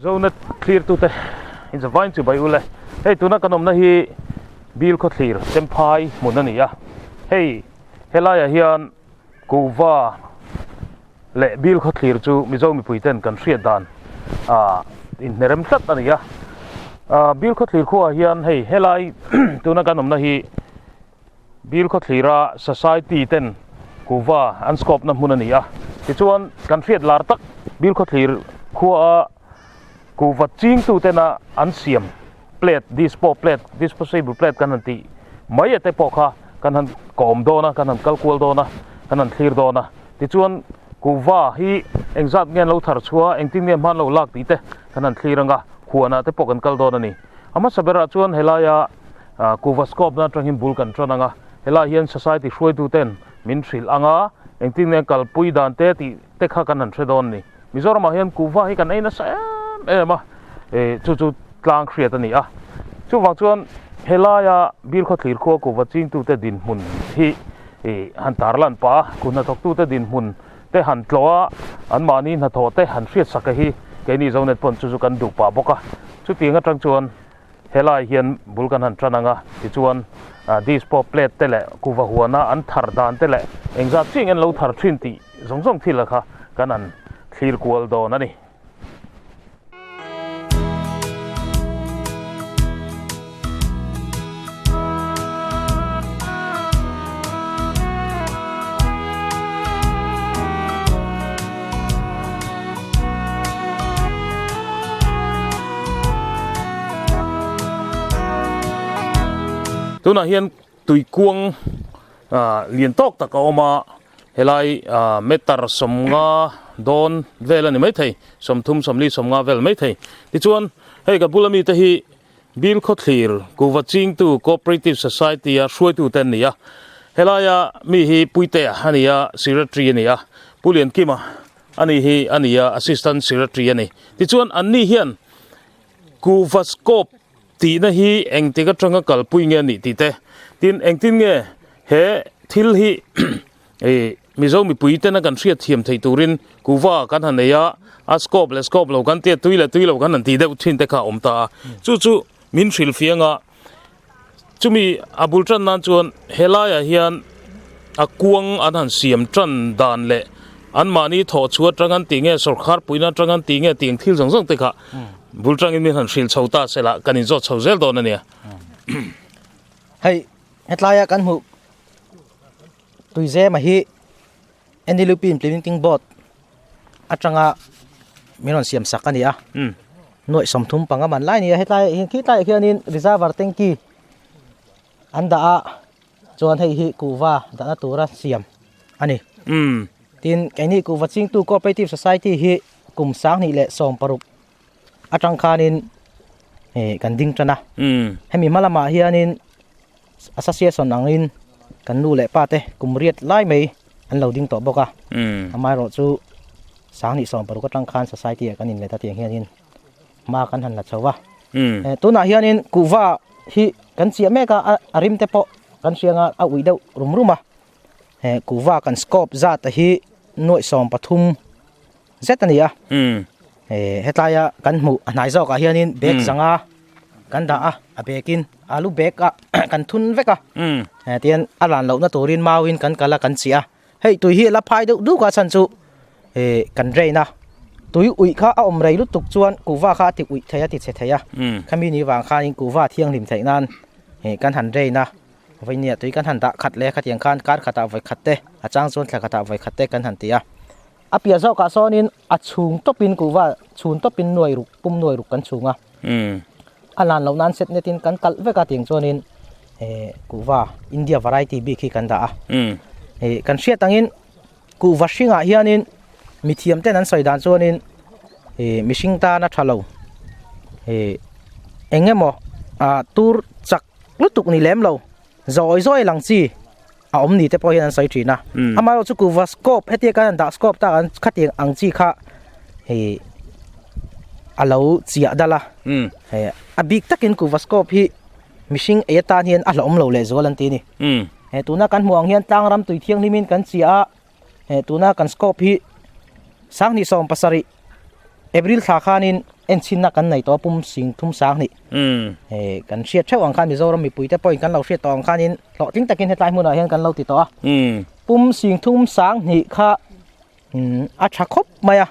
Zona thlirtute inzavain chu bai ule hei tuna kan awmna hi Bil khawthlir Chemphai hmun a ni a hei helaiah hian Kuhva leh Bil khawthlir chu Mizo mipui ten kan hriat dan ah inhnerem tlat a ni a. Ah Bil khawthlir khuaah hian hei helai tuna kan awmna hi Bil khawthlira society ten Kuhva an scope na hmun a ni a. Tichuan kan hriat lar tak Bil khawthlir khua a Kuhva chingtu tena an siam plate, dispo plate, disposable plate kan han tih mai a te pawh kha kan han kawm dawn a, kan han kal kual dawn a, kan han thlir dawn a. Tichuan kuhva hi engzat nge an lo thar chhuah a, engtin nge hman lo lak tih te kan han thlir ang a, huanah te pawh kan kal dawn a ni. A hmasa berah chuan helaia kuhva scope na atangin bul kan tan ang a, helaiah hian society hruaitu ten min hrilh ang a, engtin nge kalpui dan te tih te kha kan han hre dawn a ni. Mizoramah hian kuhva hi kan ei nasa em em a, eh chu chu tlang hriat a ni a. Chuvang chuan helaia Bil khawthlir khua kuhva chingtute dinhmun hi ih han tarlan pah a, kuh hnathawktute dinhmun te han tlawh a, anmahni hnathawh te han hriatsak a hi keini Zonet pawn chu chu kan duh pah bawk a. Chutiang atang chuan helai hian bul kan han tan ang a, tichuan dispo plate te leh kuhva huana an thar dan te leh engzat chiah nge an lo thar thin tih zawng zawng thil kha kan han thlir kual dawn a ni. Tunah hian tui kuang ah lian tawk tak a awm a helai ah meter sawmnga dawn vel a ni maithei sawmthum sawmli sawmnga vel maithei tichuan hei ka bula mite hi Bil khawthlir kuhva chingtu Cooperative Society a hruaitu te an ni a, helaia mi hi Puitea a ni a, Secretary a ni a, Pu Liankima a ni hi a ni a, Assistant Secretary a ni. Tichuan an ni hian kuhva scope tihna hi engtik atanga kalpui nge a nih tih te, tin engtin nge he thil hi Hei Mizo mipui tena kan hriat thiam theih turin kuhva kan han nei a, a scope leh scope lo kan tia tui leh tui lo kan han tih deuh thin te kha a awm ta a. Chu chu min hrilh fiang a, chumi a bul tan nan chuan helaiah hian a kuang an han siam tan dan leh anmahni thawh chhuah atang an tih nge sawrkhar puihna atang an tih nge tih ang thil zawng zawng te kha bul tangin min han hrilh chho ta se lah kan inzawt chho zel dawn a nia. Hei hetlaia kan hmuh Tuizema hi NLUP Implementing Board atanga min rawn siam sak a ni a nuaih 35 man lai a ni a hetlai ah khi tlaiah khianin reservoir tanky an dah a chuan hei hi kuhva dahna tura siam a ni tin keini kuhva chingtu cooperative society hi kum 2016 atang khanin eh kan ding tan a hemi hma lamah hianin Association angin kan nu leh pa te kum riat lai mai an lo ding tawh bawk a, amaherawh chu 2016 atang khan society ah kan inlet a tiang hianin hma kan han la chho va. Tunah hianin kuhva hi kan chiah mek a, a rim te pawh kan hria anga a uih deuh rum rum a, kuhva kan scope zat a hi nuaih 13 zet a ni a hetlaia kan hmuh a hnai zawkah hianin bag zanga kan dah a a bag in alu bag ah kan thun vek a tian a lan lohna turin mauin kan kal a kan chiah a hei tui hi la phai deuh duk a chhan chu kan drain a. Tui uih kha a awm rei lutuk chuan kuhva kha a ti uih thei a ti chhe thei a. Khami ni vang khanin kuhva thianghlim theih nan kan han drain a, vawinia tui kan han dah khat leh khatiang khan kar khatah vawi khat te a chang chuan thla khatah vawi khat te kan han ti a. A piah zawkah sawnin a chhung tawpin kuhva chhun tawpin nuai ruk pum nuai ruk kan chhung a. A lan loh nan set netin kan kalh vek a tiang chuanin kuhva India variety bik hi kan dah a. Kan hriat angin Kuhva hringah hianin mithiam ten an sawi dan chuanin ih mihring tana tha lo ih eng emaw ah tur chak lutuk ni lem lo zawi zawi lang chi a awm ni te pawh hian an sawi thin a amaherawh chu kuhva scope hetia kan han dah scope tak an khatiang ang chi kha ih a lo chiah dal a a bik takin kuhva scope hi mihring ei atan hian a hlauhawm lo lehzual an ti a ni. He tuna kan hmuh ang hian tlang ram tui thianghlimin kan chiah a, he tuna kan scope hi sanghnih 70 April thla khanin enchhinna kan nei tawh a pum sing thum sanghnih he kan hriat theuh ang khan Mizoram mipui te pawhin kan lo hriat tawh ang khanin hlawhtling takin hetlai hmunah hian kan lo ti tawh a, pum sing thum sanghnih kha a tha khawp mai a,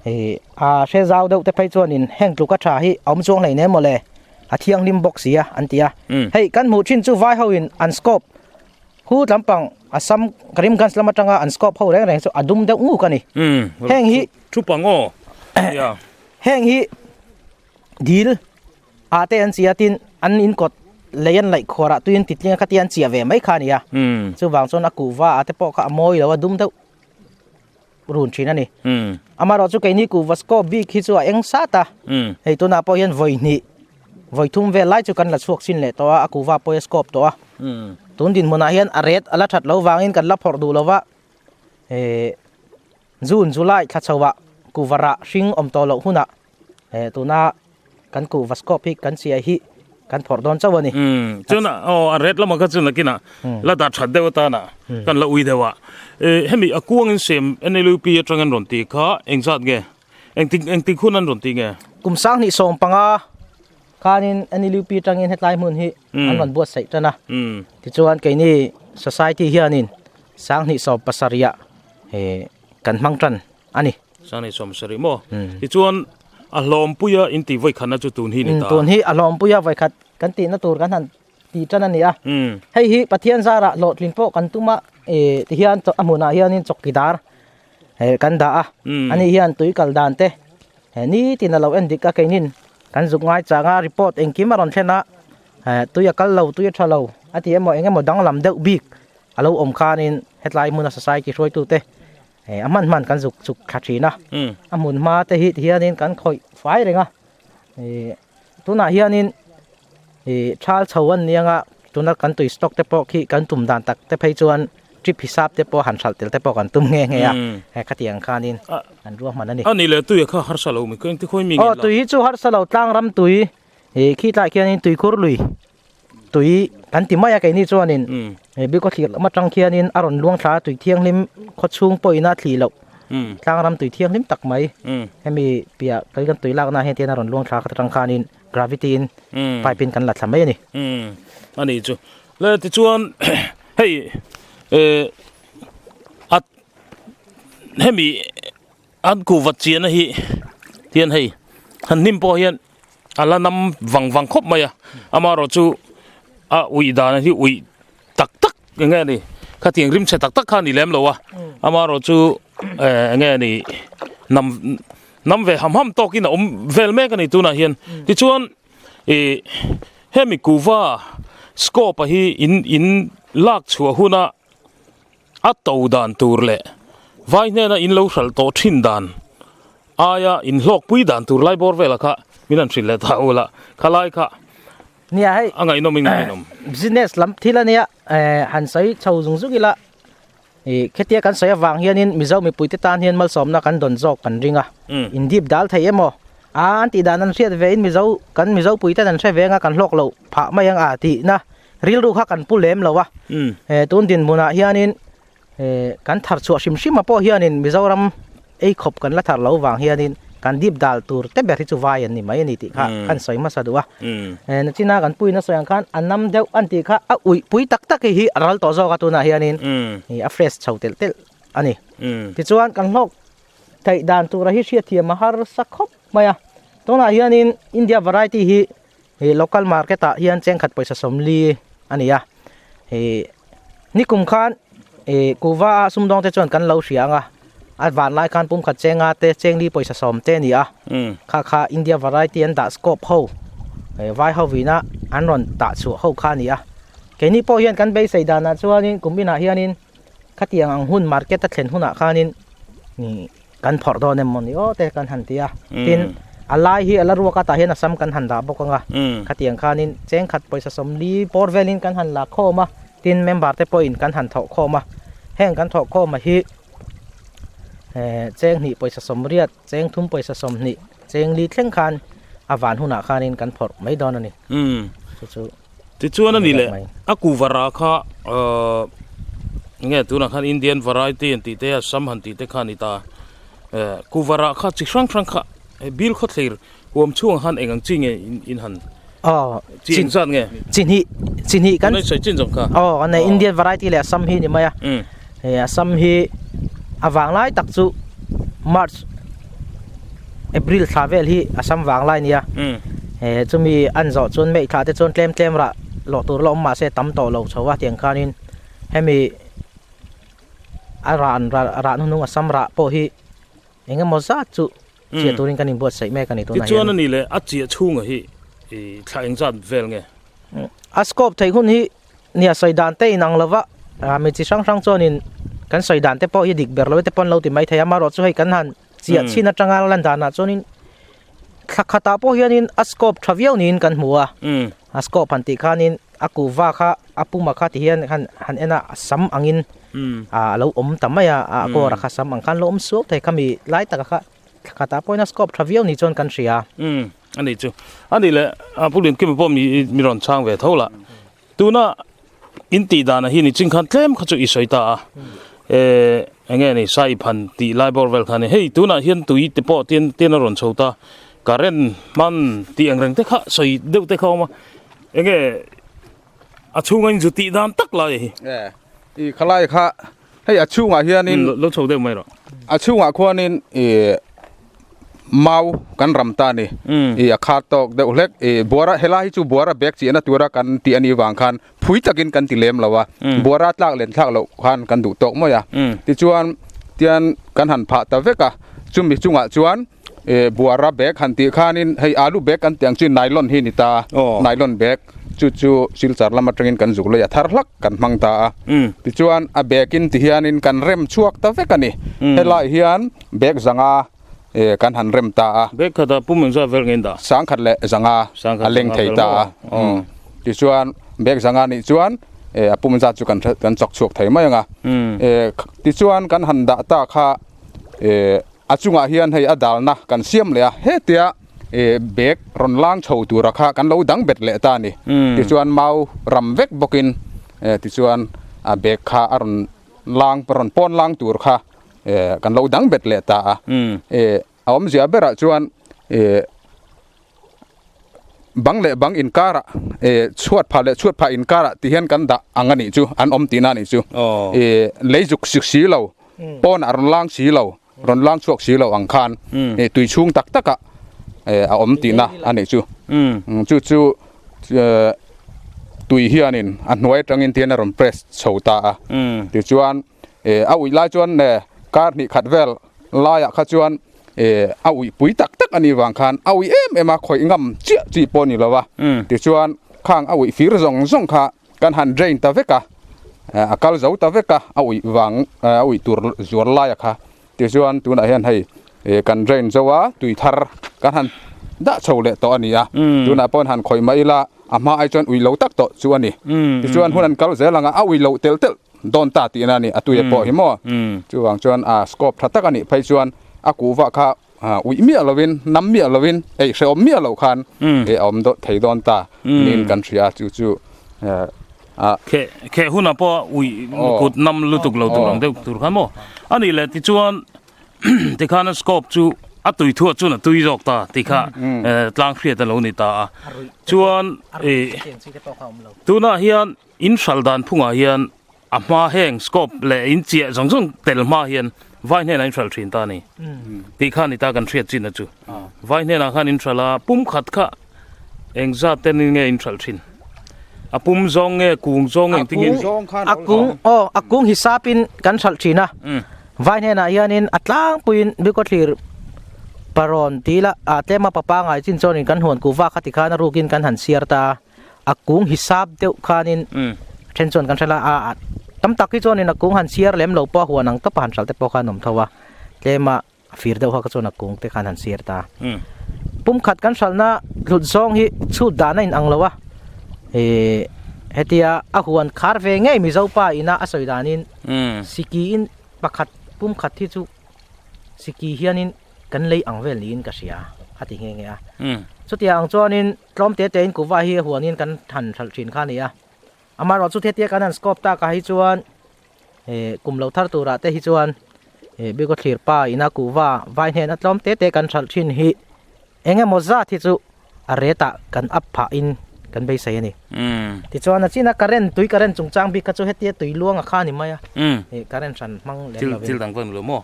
hei a hre zau deuh te phei chuanin heng tluka tha hi a awm chuang hlei nem mawle a thianghlim bawk si a an ti a hei kan hmuh thin chu vai ho in an scope hu tlampang Assam Karimganj lam atanga an scope ho reng reng chu a dum deuh nguk a ni heng hi thu pang aw heng hi dil ah te an chiah tin an in kawt lei an laih khuar ah tuiin titling a khatia an chiah ve mai kha a ni a chuvang chuan a kuhva ah te pawh kha a mawi lo a dum deuh run thin a ni. Amaherawh chu keini kuhva scope bik hi chu a eng sat a, hei tunah pawh hian vawi hnih, vawi thum vel lai chu kan la chhuak chin leh tawh a, a kuhva pawh hi a scope tawh a. Tun dinhmunah hian a ret a la that lo vangin kan la phawrh duh lo va, June, July thla chhoah kuhva rah hring awm tawh loh hunah tuna kan kuhva scope hi kan chiah hi kan phawrh dawn chauh a ni. Chuan aw a ret lamah kha chuan nakinah la dah that deuh atana kan la ui deuh a. Hemi a kuangin sem NLUP atangin rawn tih kha engzat nge? Engtik engtik hun an rawn tih nge? Kum 2015 khanin NLUP atangin hetlai hmun hi an rawn buatsaih tan a. Tichuan keini society hianin 2017 ah kan hmang tan a ni. 2017 maw? Tichuan a hlawmpuia in tih vawikhatna chu tun hi ni ta. Tun hi a hlawmpuia vawikhat kan tihna tur kan han ti tan a ni a. Hei hi Pathian zarah hlawhtlin pawh kan tum a, tihian a hmunah hianin chawkidar kan dah a. Ani hian tui kal dan te nitin a lo en dik a keinin kan zuk ngai chang a, report engkim a rawn thlen a, tui a kal lo, tui a tha lo a ti emaw engemaw danglam deuh bik a lo awm khanin hetlai hmuna society hruaitute a hman hman kan zuk chuk thla thin a, a hmun hma te hi tihianin kan khawih fai reng a, tunah hianin thal chho an ni ang a, tuna kan tui stock te pawh khi kan tum dan tak te phei chuan trip hisap te pawh han hralh tel te pawh kan tum nghe nghe a, khatiang khanin an ruahman a ni. A ni le tui kha harsa lo mi keng ti khawi mi nge la? Aw tui hi chu harsa lo tlang ram tui khi tlai khianin tuikhur lui tui kan ti mai a keini chuanin he bik thlir lam atang khianin a rawn luang thla a tui thianghlim khaw chhung pawhin a thli loh tlang ram tui thianghlim tak mai hemi piah kan kan tui lakna hian tian a rawn luang thla khat atang khanin gravity in pipe in kan la thla mai a ni. A ni chu le tichuan hei a hemi an kuhva chiahna hi tian hei han hnim pawh hian a la nam vang vang khawp mai a amaherawh chu a uih dan hi uih tak tak eng nge ni khatiang rim chhe tak tak kha a ni lem lo a amaherawh chu eh eng nge ni nam nam ve ham ham tawkin a awm vel mek a ni tunah hian tichuan ih hemi kuhva scope a hi in in lak chhuah huna a to dan tur leh vai hnena in lo hralh tawh thin dan aia in hlawkpui dan tur lai bawr velah kha min han hrilh leh ta ula khalai kha nia hei a ngaihnawm in ngaihnawm business lam thil ania eh han sawi chho zung zung ila ih khetia kan sawi avang hianin Mizo mipui te tan hian malsawmna kan dawn zawk kan ring a in dip dal thei emaw a an tih dan an hriat ve in Mizo kan Mizo pui ten an hre ve anga kan hlawk loh phah mai ang a tihna Rilru kha kan pu lem lo a, tun dinhmunah hianin kan thar chhuah hrim hrim a pawh hianin Mizoram ei khawp kan la thar lo vang hianin kan dip dal tur te ber hi chu vai an ni mai a ni tih kha kan sawi hmasa duh a. Nachina kan puiin a sawi ang khan a nam deuh an tih kha a uih pui tak tak hi a ral tawh zawk a tunah hianin a fresh chho telh telh a ni. Tichuan kan hlawk. theih dan tura hi hriatthiam a harsa khawp mai a tunah hianin India variety hi ih local market ah hian chengkhat pawisa sawmli a ni a ih nikum khan ih kuhva a sumdawng te chuan kan lo hria ang a a van lai khan pumkhat chenga te chengli pawisa sawm te a ni a kha kha India variety an dah scope ho ih vai ho vina an rawn tah chhuah ho kha a ni a keini pawh hian kan beisei danah chuanin kum inah hianin khatiang ang hun market a thlen hunah khanin ih kan phawrh dawn em mawni aw te kan han ti a tin a lai hi a la ruak a tah hian a sam kan han dah bawk ang a khatiang khanin chengkhat pawisa sawmli bawr velin kan han la khawm a tin member te pawhin kan han thawh khawm a heng kan thawh khawm a hi eh cheng hnih pawisa sawmriat cheng thum pawisa sawmhnih cheng li thleng khan a van hunah khanin kan phawrh mai dawn a ni chu chu Tichuan a ni leh a kuvara kha ahh nge tunah khan Indian variety an tih te Assam han tih te kha a ni ta eh kuvara kha chi hrang hrang kha he bil khawthlir huam chhungah khan eng ang chi nge in han aw chi eng zat nge chi hnih chi hnih kan tunah i sawi chin zawng kha aw an nei Indian variety leh Assam hi a ni mai a hei Assam hi a vanglai tak chu March April thla vel hi Assam vanglai a nia eh chumi an zawh chuan May thla te chuan tlem tlem rah lawh tur la awm mahse tam tawh lo chho a tiang khanin hemi a rah an rah hnuhnung Assam rah pawh hi eng emaw zat chu chiah turin kan inbuatsaih mek a ni tunah hian. Tichuan a ni leh a chiah chhunga hi thla eng zat vel nge? A scope theih hun hi Nia sawi dan te inang lova mi chi hrang hrang chuanin kan sawi dan te pawh hi dik ber lo te pawh an lo ti mai thei a amaherawh chu hei kan han chiah chhin atanga lan danah chuanin thla khatah pawh hianin a scope tha viau niin kan hmu a a scope han tih khanin a kuhva kha a puma kha ti hian han han en a a sam angin a lo awm ta mai a a kawr kha sam ang khan lo awm suau thei khami lai taka kha thla khatah pawhin a scope tha viau ni chuan kan hria. A ni chu a ni leh a Pu Liankima pawh mi mi rawn chhang ve tho lah. Tuna in tih danah hi ni ching khan tlem kha chu i sawi ta a eh eng nge ni sai phan tih lai bawr vel kha ni hei tunah hian tui te pawh tian tian a rawn chho ta current hman tih ang reng te kha sawi deuh te kha a awm a eng nge a chhunga in zu tih dan tak lai hi. Eh i khalai kha Hei a chhungah hianin lo chho deuh mai rawh. A chhungah khuanin i mau kan ram ta a ni. I a khat tawk deuh hlek i buara helai hi chu buara bag chiahna tura kan tih a nih vang khan phui takin kan ti lem lo a. Buara tlak len thlak loh khan kan duh tawk mai a. Tichuan tian kan han phah ta vek a. Chumi chungah chuan i buara bag han tih khanin hei alu bag kan tih ang chu nylon hi a ni ta a. Nylon bag. Chu chu Silchar lam atangin kan zuk lei a thar hlak kan hmang ta a. Tichuan a bag in ti hianin kan rem chhuak ta vek a ni. Helai hian bag zanga kan han rem ta a. Bag khatah pum engzat vel nge in dah? Sangkhat leh zanga a leng thei ta a. Tichuan bag zanga nih chuan a pum zat chu kan kan chawk chhuak thei mai ang a. Tichuan kan han dah ta kha a chungah hian hei a dalna kan siam leh a. Hetia Bag rawn lang chho tura kha kan lo dang bet leh ta a ni. Tichuan mau ram vek bawkin tichuan a bag kha a rawn lang rawn pawn lang tur kha kan lo dang bet leh ta a. A awmzia berah chuan bang leh bang inkarah chhuat phah leh chhuat phah inkarah ti hian kan dah ang a nih chu an awm tihna a nih chu. Lei zuk si lo pawnah rawn lang si lo. Rawn lang chhuak si lo ang khan tui chhung tak takah a awm tihna a nih chu. Chu chu tui hianin a hnuai atangin tihian a rawn press chho ta a. Tichuan a uih lai chuan kar hnih khat vel laiah kha chuan a uih pui tak tak a nih vang khan a uih em em a, khawih ngam chiah chi pawh a ni lo a. Tichuan khang a uih fir zawng zawng kha Kan han drain ta vek a, a kal zo ta vek a, a uih vang a uih tur zual lai a kha. Tichuan tunah hian hei kan drain zo a, tui thar kan han dah chho leh tawh a ni a. Tunah pawh han khawih mai ila a hma ai chuan uih lo tak tawh chu a ni. Tichuan hun an kal zel ang a, a uih loh telh telh dawn ta tihna a ni, a tui pawh hi maw. Chuvang chuan a scope tha tak a nih phei chuan a kuhva kha Uih miah lovin, nam miah lovin, ei hrehawm miah loh khan a awm thei dawn ta niin kan hria a, chu chu a. Kheh kheh hunah pawh uih kut nam lutuk lo tur ang deuh tur khan maw? A nih leh tichuan tikhan a scope chu a tui thuah chuan a tui zawk ta tih kha tlang hriat a lo ni ta a. Chuan tunah hian in hral dan phungah hian a hma heng scope leh in chiah zawng zawng tel hma hian. Vai hnenah in hral thin ta a ni. Tih kha a ni ta kan hriat chin a chu. Vai hnenah khan in hral a, pum khat kha eng zat ten nge in hral thin? A pum zawng nge kung zawng nge engtin nge? A kung aw a kung hisap in kan hral thin a. Vai hnenah hianin a tlangpuiin Bikawthlir parawn tih ila ah tlema papa ngai chin chuanin kan huan kuhva kha tikhan a rukin kan han chhiar ta a. A kung hisap deuh khanin then chuan kan hre la a tam tak hi chuanin a kung han chhiar lem lo pawh a huan ang tawp a han hral te pawh khan awm tho a tlema a fir deuh kha chuan a kung te khan han chhiar ta pum khat kan hralhna hlut zawng hi chhut dan a in ang lo a ih hetia a huan khar ve ngei mizo pa ina a sawi danin siki in pakhat pum khat hi chu siki hianin kan lei ang vel niin ka hria a ti nghe nghe a chutiang ang chuanin. Tlawm te tein kuhva hi a huanin kan han hralh thin kha a ni a, amaherawh chu hetia kan han scope tak ah hi chuan eh kum lo thar turah te hi chuan eh Bikawthlir pa ina kuhva vai hnena tlawm te te kan hralh thin hi eng emaw zat hi chu a ret ah kan up phah in kan beisei a ni. Tichuan a china current tui current chungchang bik kha chu hetia tui luang a kha a ni mai a, eh current hran hmang lem lovin. Thil dang vang ni lo maw?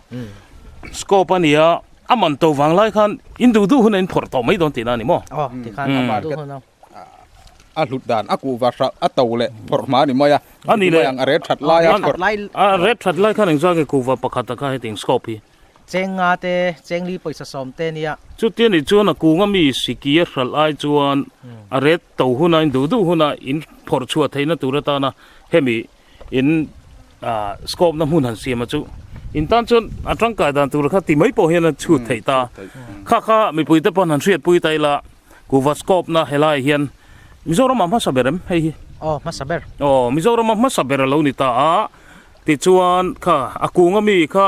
Scope a ni a. A man to vang lai khan in duh duh hun a in phawrh tawh mai dawn tihna a ni maw? Aw, tikhan a duh duh hun a. A hlut dan a kuhva hralh a to leh phawrh hma a ni mai a. A ni leh. Ang a ret that lai a phawrh. A ret that lai khan engzah nge kuhva pakhat a kha hetiang scope hi? Cheng nga te, cheng li pawisa sawm te nia. Chutia ni chuan a kung a mi siki a hralh ai chuan a ret to huna in duh duh huna in phawrh chhuah theihna tur atana hemi in scope na hmun han siam a chu in tan chuan a tangkai dan tur kha ti mai pawh hian a chhut theih ta kha kha mipui te pawn han hriat pui ta ila kuhva scope na helai hian Mizoram ah hmasa ber em hei hi aw hmasa ber aw Mizoram ah hmasa ber alo ni ta a tichuan kha a kung ami kha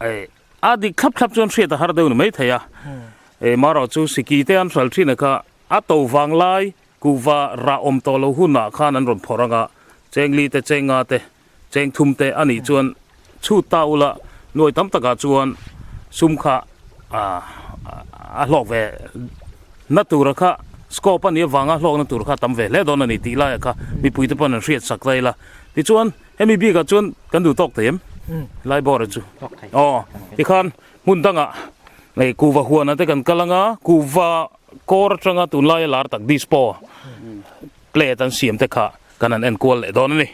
eh a dik thlap thlap chuan hriat a har deuh ni mai thei a eh marawh chu siki te an hral thin a kha a to vang lai Kuhva rah awm tawh lo hunah khan an rawn phawrh ang a, cheng li te, cheng nga te, cheng thum te a nih chuan chhut ta ula nuai tam takah chuan sum kha a hlawk ve na tura kha scope a nih avanga hlawkna tur kha tam ve hle dawn a ni tih laiah kha mipui te pawn an hriat sak ta ila. Tichuan hemi bikah chuan kan duh tawk thei em? Lai bawr chu. Aw tikhan hmun dangah hei kuhva huanah te kan kal anga kuhva Kawr atanga tunlaia lar tak dispo plate an siam te kha kan han enkual leh dawn a ni.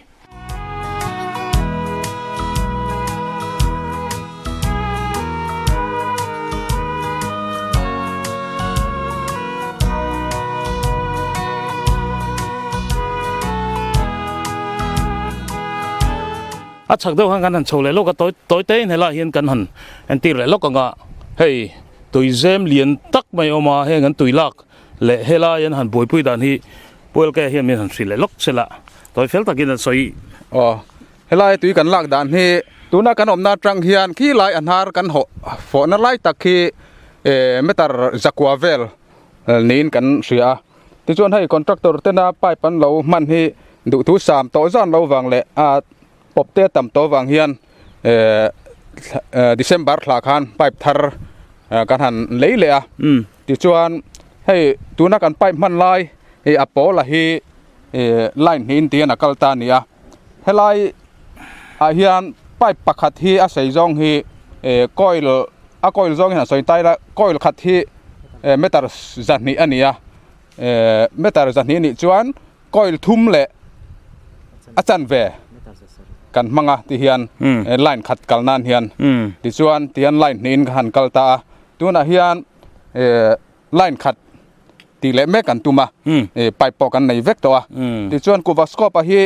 A chhak deuh khan kan han chho leh lawk a, tawi tawi te in helaiah hian kan han entir leh lawk ang a, hei. Tui zem lian tak mai a awm a, heng an tui lak leh helai an han buaipui dan hi Puelke hian min han hrilh leh lawk sela, tawi fel takin an sawi. Aw, helai tui kan lak dan hi tuna kan awmna atang hian khi lai a hnar kan hawh fawhna lai tak hi meter zakua vel niin kan hria a, tichuan hei contractor tena pipe an lo hman hi duhthu sam tawh zan lo vang leh a pawp te tam tawh vang hian December thla khan pipe thar kan han lei leh a tichuan hei tuna kan pipe hman lai hei a pawl a hi line hnih in a kal ta a ni a helai ah hian pipe pakhat hi a sei zawng hi coil a coil zawng hian a sawi tai la coil khat hi meter zahnih a ni a meter zahnih nih chuan coil thum leh a chanve kan hmang a ti hian line khat kal nan hian tichuan tihian line hnihin ka han kal ta a tunah hian line khat tih leh mek an tum a pipe pawh kan nei vek tawh a tichuan kuhva scope a hi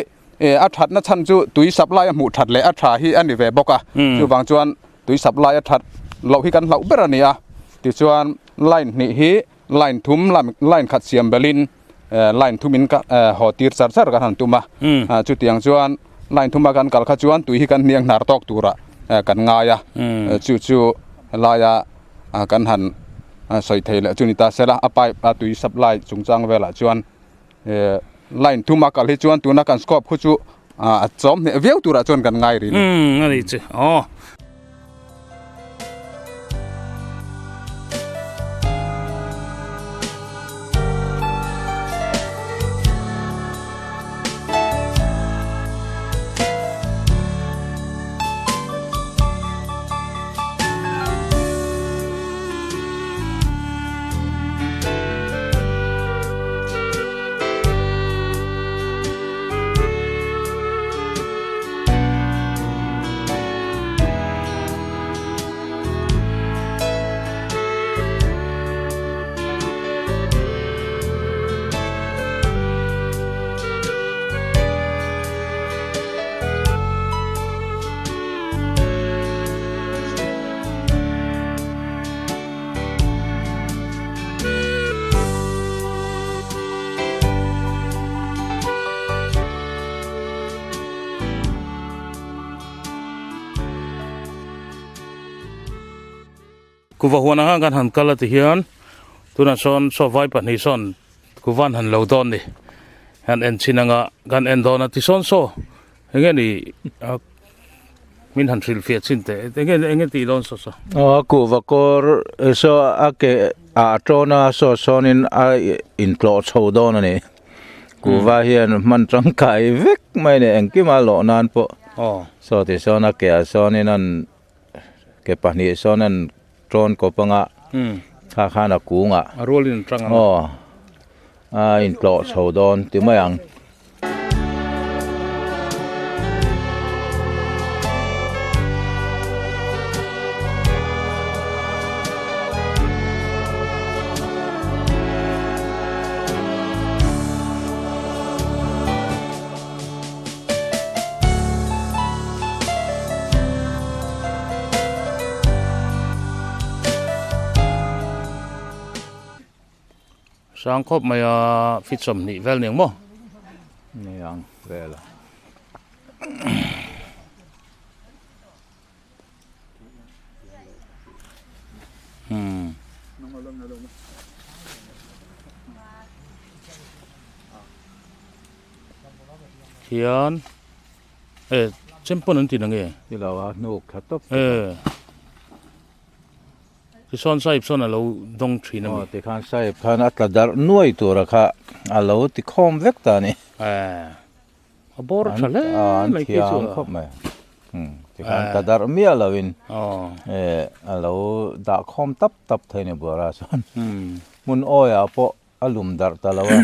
a thatna chhan chu tui supply a hmuh that leh a tha hi a ni ve bawk a chuvang chuan tui supply a that loh hi kan hlauh ber a ni a tichuan line hnih hi line thum line khat siam belhin line thum in ka haw tir char char kan han tum a chutiang chuan line thuma kan kal kha chuan tui hi kan hniang hnar tawk tura kan ngai a chu chu laia kan han sawi thei leh chu ni ta sela a pipe a tui supply chungchang velah chuan line thuma kal hi chuan tuna kan scope khu chu a chawm hneh viau turah chuan kan ngai rin a ni chu aw. Kuva huan anga kan han kal a ti hian tunah sawn saw vai pahnih sawn kuva an han lo dawn ni han en chhin anga kan en dawn a ti sawn saw eng nge ni a min han hrilh fiah chhin teh eng nge eng nge tih dawn saw saw. Aw a kuva kawr saw a ke ah tawn a saw sawnin a intlawh chho dawn a ni kuva hian hman tangkai vek mai a ni engkima lawh nan pawh saw ti sawn a ke ah sawnin an. Ke pahnih sawn an tawn kawp anga kha khan a kungah a rualin an tang ang aw a intlawh chho dawn ti mai ang. Sang khawp mai a feet sawmhnih vel ni ang maw? Ni ang vel a. Hmm. Hian e chempan an ti na nge? Ti lo a hnuk tha tawp e tichuan sahib sawn a lo dawng thin a mi. Aw tikhan sahib khan a tla darh nuai tura kha a lo ti khawm vek ta a ni. E a bawr tha hle mai khi chu an thiam khawp mai tikhan tla darh miah lo in e a lo dah khawm tap tap thei a ni buara chuan hmun awi ah pawh A lum darh ta lo a.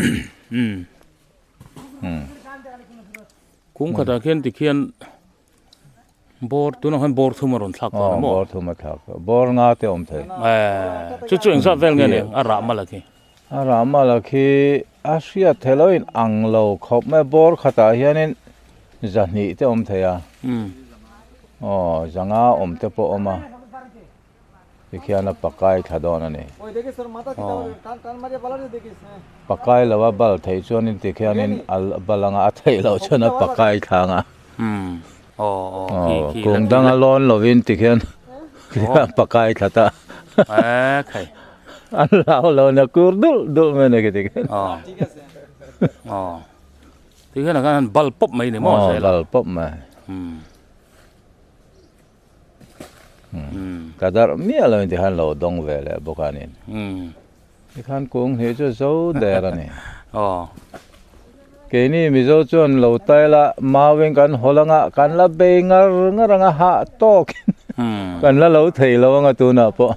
Umm. Kung khatah khian tikhian bawr tunah khan bawr thum a rawn thlak tawh a ni maw? Aw bawr thum a thlak tawh. Bawr nga te awm thei. Eh chu chu engzat vel nge ni a rah mal a khi? A rah mal a khi a hriat theih loh in ang lo khawp mai a bawr khatah hianin zahnih te awm thei a. Aw zanga awm te pawh awm a. Tikhian a pakai thla dawn a ni. Pakai lo a bal theih chuanin tikhianin a bal anga a theih loh chuan a pakai thla anga. Aw kum danga lawn lovin tikhian a pakai thla ta. An hlau lo na kur dulh dulh mai a ni khi tikhian. Tikhian a khan bal pawp mai a ni maw zel a. Bal pawp mai. Ka darh miah lo in tikhan lo dawng ve leh bawk a ni. Tikhan kung hnih chu zo der a ni. Keini Mizo chuan lo tai la mauin kan hawl anga kan la bei ngar ngar anga hah tawkin kan la lo thei lo anga tunah pawh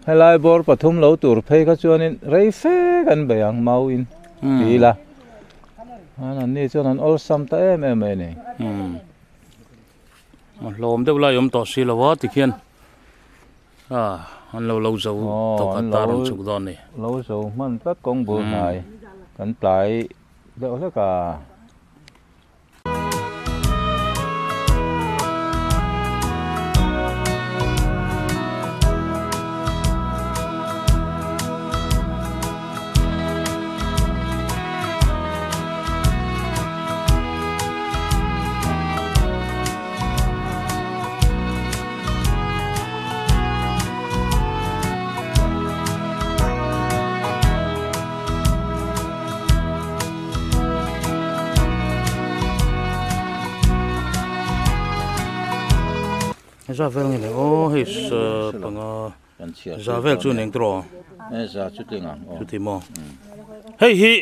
helai bawr pathum lo tur phei kha chuanin rei fe kan bei ang mauin ti ila an ni chuan an awlsam ta em em mai a ni. A hlawm deuh lai awm tawh si lo a tikhian a an lo lo zo tawh kha tar an chhuk dawn a ni. Lo zo hman tlat kawng bul hnai kan tlai deuh hlek a. Za vel nge ni aw hei panga za vel chu eng tawh za chu tling ang aw chuti maw hei hi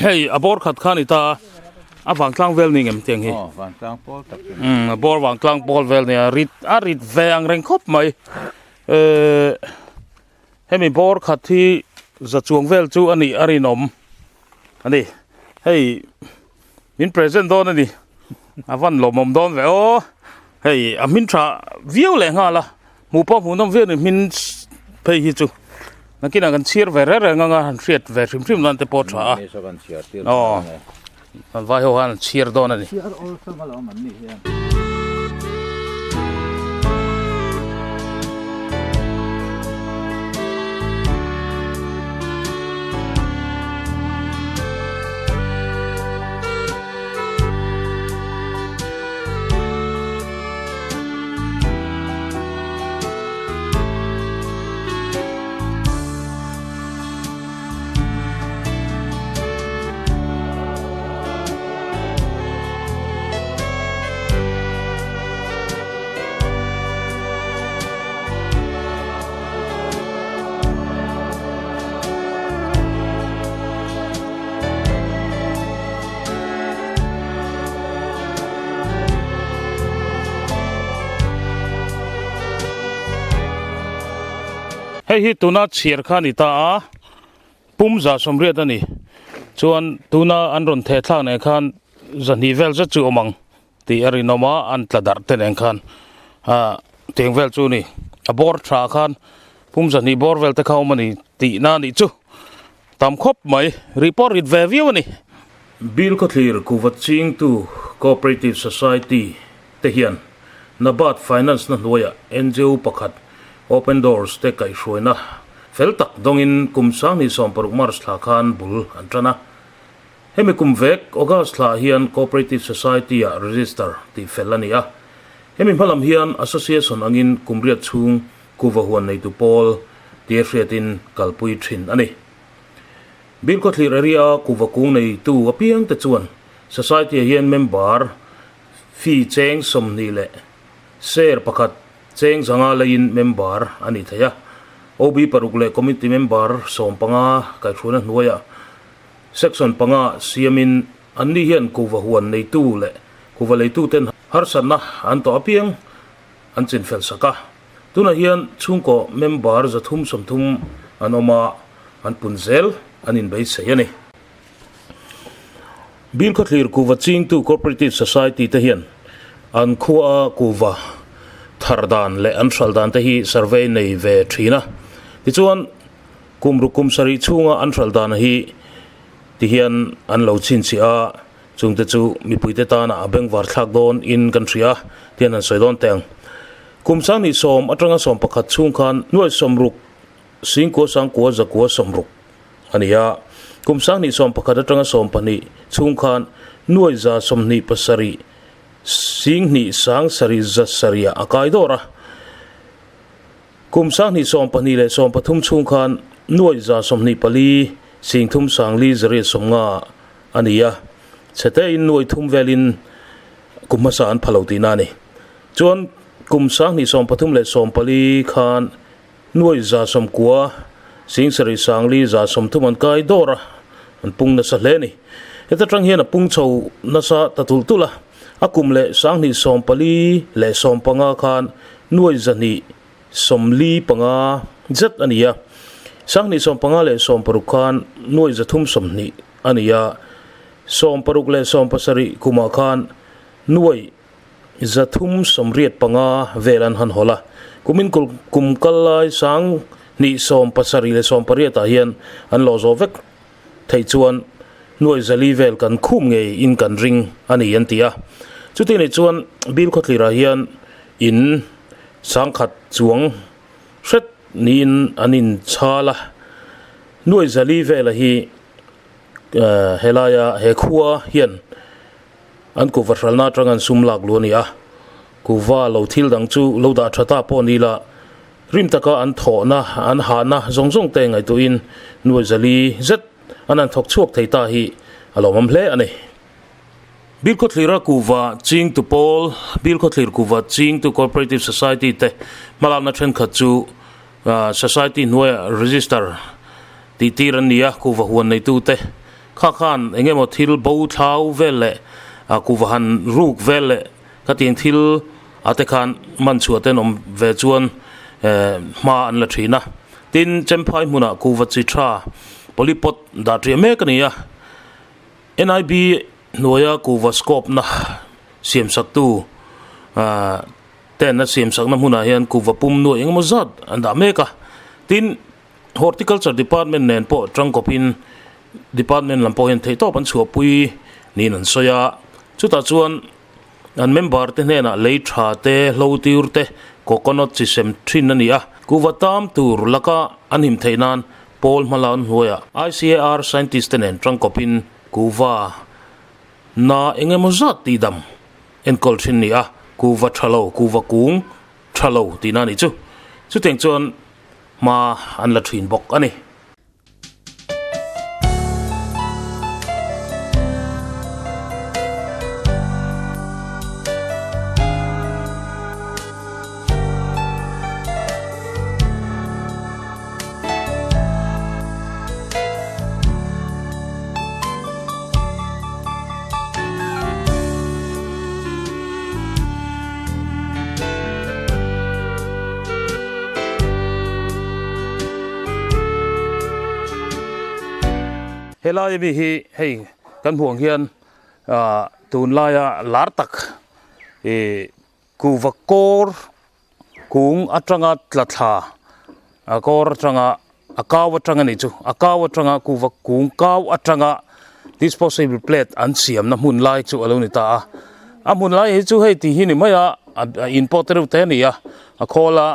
hei a bawr khat kha a ni ta a vangtlang vel ni ngem tiang hi aw vangtlang pawl tak chu a bawr vangtlang pawl vel nia rit a rit ve ang reng khawp mai ehh hemi bawr khat hi za chuang vel chu a nih a rinawm a ni hei. Min present dawn a ni. A van lawmawm dawn ve aw. Hei a hmin tha viau leh nghal a. Hmuh pawh hmuh nawm viau a ni hmin phei hi chu. Nakinah kan chhiar ve reng reng anga han hriat ve hrim hrim nan te pawh tha a. Aw. Kan vai ho khan an chhiar dawn a ni. Chhiar awlsam alawm an nih hian. Hei hi tuna chhiar kha a ni ta a, pum 180 a ni. Chuan tuna an rawn theh thlak nen khan zahnih vel zet chu awm ang tih a rinawm a, an tla darh te nen khan ah tiang vel chu a ni. A bawr tha khan pum zahnih bawr vel te kha awm a ni tihna a nih chu. Tam khawp mai, rih pawh rit ve viau a ni. Bilkhawthlir kuva chingtu Cooperative Society te hian NABARD Finance na hnuaiah NGO pakhat Open Doors te kaihhruaina fel tak dawngin kum 2016 March thla khan bul an tan a. Hemi kum vek August thla hian Cooperative Society ah register tih fel a ni a. Hemi hmalam hian Association angin kum riat chhung Kuva huan neitu pawl tia hriatin kalpui thin a ni. Bilkhawthlir area kuva kung neitu apiangte chuan Society-ah hian member fee cheng 20 leh share pakhat cheng zanga leiin member a ni thei a. OB paruk leh committee member 15 kaihhruaina hnuaiah section panga siamin anni hian kuva huan neitu leh kuva leituten harsatna an tawh apiang an chinfel sak a. Tunah hian chhungkaw member 330 an awm a, an pun zel an inbeisei a ni. Bilkhawthlir Kuva Chingtu Cooperative Society te hian an khua kuva thar dan leh an hral dan te hi survey nei ve thin a. Tichuan, kum ruk kum sarih chhunga an hral dan hi ti hian an lo chhinchhiah a, Chungte chu mipuite tana a bengvar thlak dawn in kan hria tian an sawi dawn teh ang. Kum 2010 atanga 11 chhung khan nuai 60 singkua sangkua zakua 60 a ni a. Kum 2011 atanga 12 chhung khan nuai 127 sing hnih sang sarih za sarih ah a kai dawr a. Kum 2022 leh 13 chhung khan nuai 124 sing thum sang li zariat 50 a ni a, chhete in nuai thum velin kum hmasa an pha lo tihna a ni. Chuan kum 2023 leh 14 khan nuai 190 sing sarih sang li 130 an kai dawr a, an pung nasa hle a ni. Heta tang hian a pung chho nasa ta tulh tulh a, a kum leh 2024 leh 15 khan nuai 245 zet a ni a, 2015 leh 16 khan nuai 320 a ni a, 16 leh 17 kumah khan nuai 385 vel an han hawl a. Kumin kum kal lai 2017 leh 18 ah hian an lawh zawh vek theih chuan nuai 400 vel kan khum ngei in kan ring a ni an ti a. Chuti nih chuan Bilkhawthlirah hian in sangkhat chuang hret niin an inchhal a, nuai 400 vela hi helaia he khua hian an kuhva hralna atang an sum lak lu a ni a. Kuhva lo thil dang chu lo dah tha ta pawh ni la, rim taka an thawhna, an hahna zawng zawng te ngaihtuahin nuai 400 zet an han thawk chhuak thei ta hi a lawmawm hle a ni. Bilkhawthlira kuhva chingtu pawl, Bilkhawthlir kuhva chingtu Cooperative Society te hmalakna thenkhat chu Society hnuaiah register tih tir an ni a, kuhva huan neitu te kha khan eng emaw thil bo thlau vel leh kuhva han ruk vel leh khatiang thil a te khan man chhuah ten awm ve chuan hma an la thin a. Tin, Chemphai hmunah kuhva chi tha polypot dah ṭiah mek a ni a, NIB hnuaia kuhva scope na siamsaktu ten a siamsakna hmunah hian kuhva pum nuai engemaw zat an dah mek a. Tin, Horticulture Department nen pawh tangkawpin Department lam pawh hian theihtawp an chhuahpui niin an sawi a. Chutah chuan an member te hnenah lei tha te, hlo tir te, coconut chi sem thin a ni a. Kuhva tam tur laka an him theih nan pawl hmala an hnuaiah ICAR scientist te nen tangkawpin kuhva na engemaw zat tihdam enkawl thin ni a, kuhva tha lo, kuhva kung tha lo tihna a nih chu. Chutiang chuan hma an la thin bawk a ni. Helai ami hi hei kan hmuh ang hian ah tunlaia lar tak ih kuhva kawr kung atanga tla thla a kawr atanga a kau atanga ni chu a kau atanga kuhva kung kau atanga disposable plate an siamna hmun lai chu alo ni ta a a hmun lai hi chu hei tih hi ni mai a a in pawh te reuh te a ni a a khawl a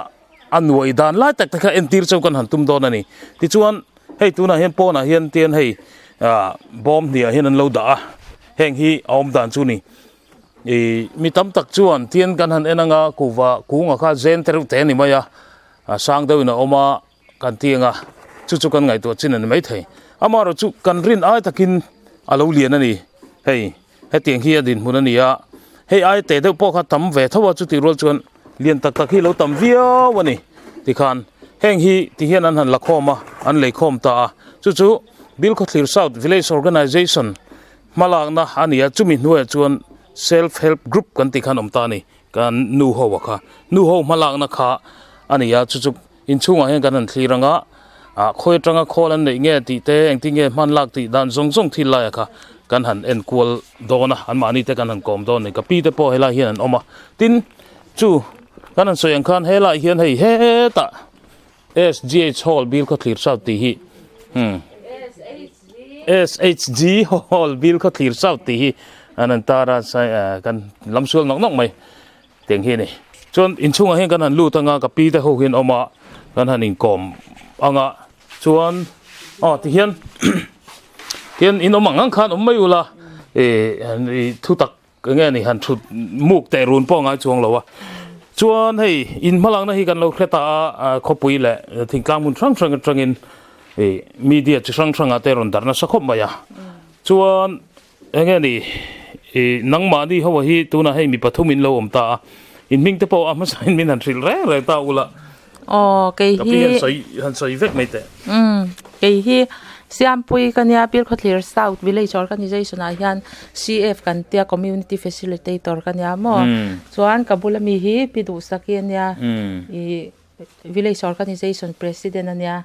a nuai dan lai tak te kha entir chu kan han tum dawn a ni tichuan hei tunah hian pawnah hian tian hei ah bawm hniah hian an lo dah a heng hi a awm dan chu ni ih mi tam tak chuan tian kan han en anga kuhva kungah kha zen te reuh te a ni mai a a sang deuhin a awm a kan ti anga chu chu kan ngaihtuah chin a ni maithei amaherawh chu kan rin ai takin a lo lian a ni hei hetiang hi a dinhmun a ni a hei ai teh deuh pawh kha tam ve tho a chutih rual chuan lian tak tak hi lo tam viau a ni tikhan heng hi ti hian an han la khawm a an lei khawm ta a chu chu Bilkhawthlir South Village Organisation hmalakna a ni a chumi hnuaiah chuan Self Help Group kan tih khan awm ta a ni kan nu ho a kha nu ho hmalakna kha a ni a chu chu inchhungah hian kan han thlir ang a ah khawi atanga khawl an neih nge tih te engtin nge hman lak tih dan zawng zawng thil laia kha kan han en kual dawn a anmahni te kan han kawm dawn a ni ka pi te pawh helai hian an awm a tin chu kan han sawi ang khan helai hian hei hetah S_G_H hall bil khaw thlir south tih hi umm S_H_G hall bil khaw thlir south tih hi an han tar a sai ah kan lam sual nawk nawk mai. Tiang hi a ni. Chuan inchhungah hian kan han lut anga ka pi te ho hian awm a, kan han inkawm anga chuan aw ti hian tihian in awm ang ang khan awm mai ula ih ih thu tak eng nge ni han thut muk teh run pawh a ngai chuang lo a. Chuan hei in hmalakna hi kan lo hre ta a khawpui leh thingtlang hmun hrang hrang atangin ih media chi hrang hrangah te rawn darh nasa khawp mai a. Chuan Eng nge ni, i nangmahni ho hi tunah hei mi pathum in lo awm ta a, in hming te pawh a hmasa in min han hrilh reng reng ta ula. Aw, kei hi. Ka pi han sawi, han sawi vek mai teh. Umm, kei hi Siampui ka nia, Pilkhawthlir South Village Organization ah hian CF kan tia Community Facilitator ka nia maw. Chuan ka bula mi hi Pi Duhsaki a nia, i Village Organization President a nia,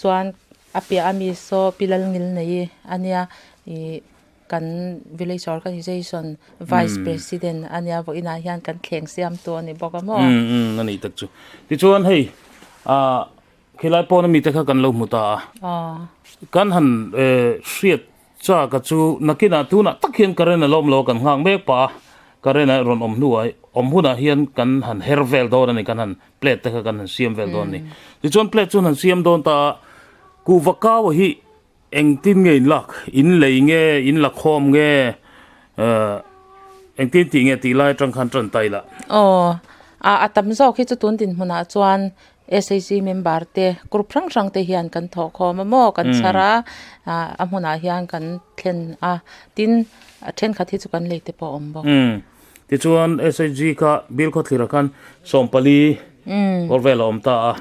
chuan A piah ami saw Pi Lalngilnei a nia ih kan village organization vice president a nia vawiinah hian kan thleng siam tu a ni bawk a maw. Umm umm a ni tak chu. Tichuan hei ah khilai pawn ami te kha kan lo hmu ta a. Kan han hriat chak a chu nakinah tunah tak hian current a lawm lo a kan nghak mek pah a current a rawn awm hnuah awm hunah hian kan han her vel dawn a ni kan han plate te kha kan han siam vel dawn a ni. Tichuan plate chu an han siam dawn ta a, kuhva kau hi engtin nge in lak, in lei nge, in la khawm nge, eh engtin tih nge tih lai atang khan tan ta ila. Aw, a a tam zawk hi chu tun dinhmunah chuan SAC member te group hrang hrang te hian kan thawh khawm a maw, kan chhar a, a hmunah hian kan thlen a, tin a thenkhat hi chu kan lei te pawh a awm bawk. Tichuan SHG kha Bill Khawthlirah khan sawmpali kawr vel a awm ta a,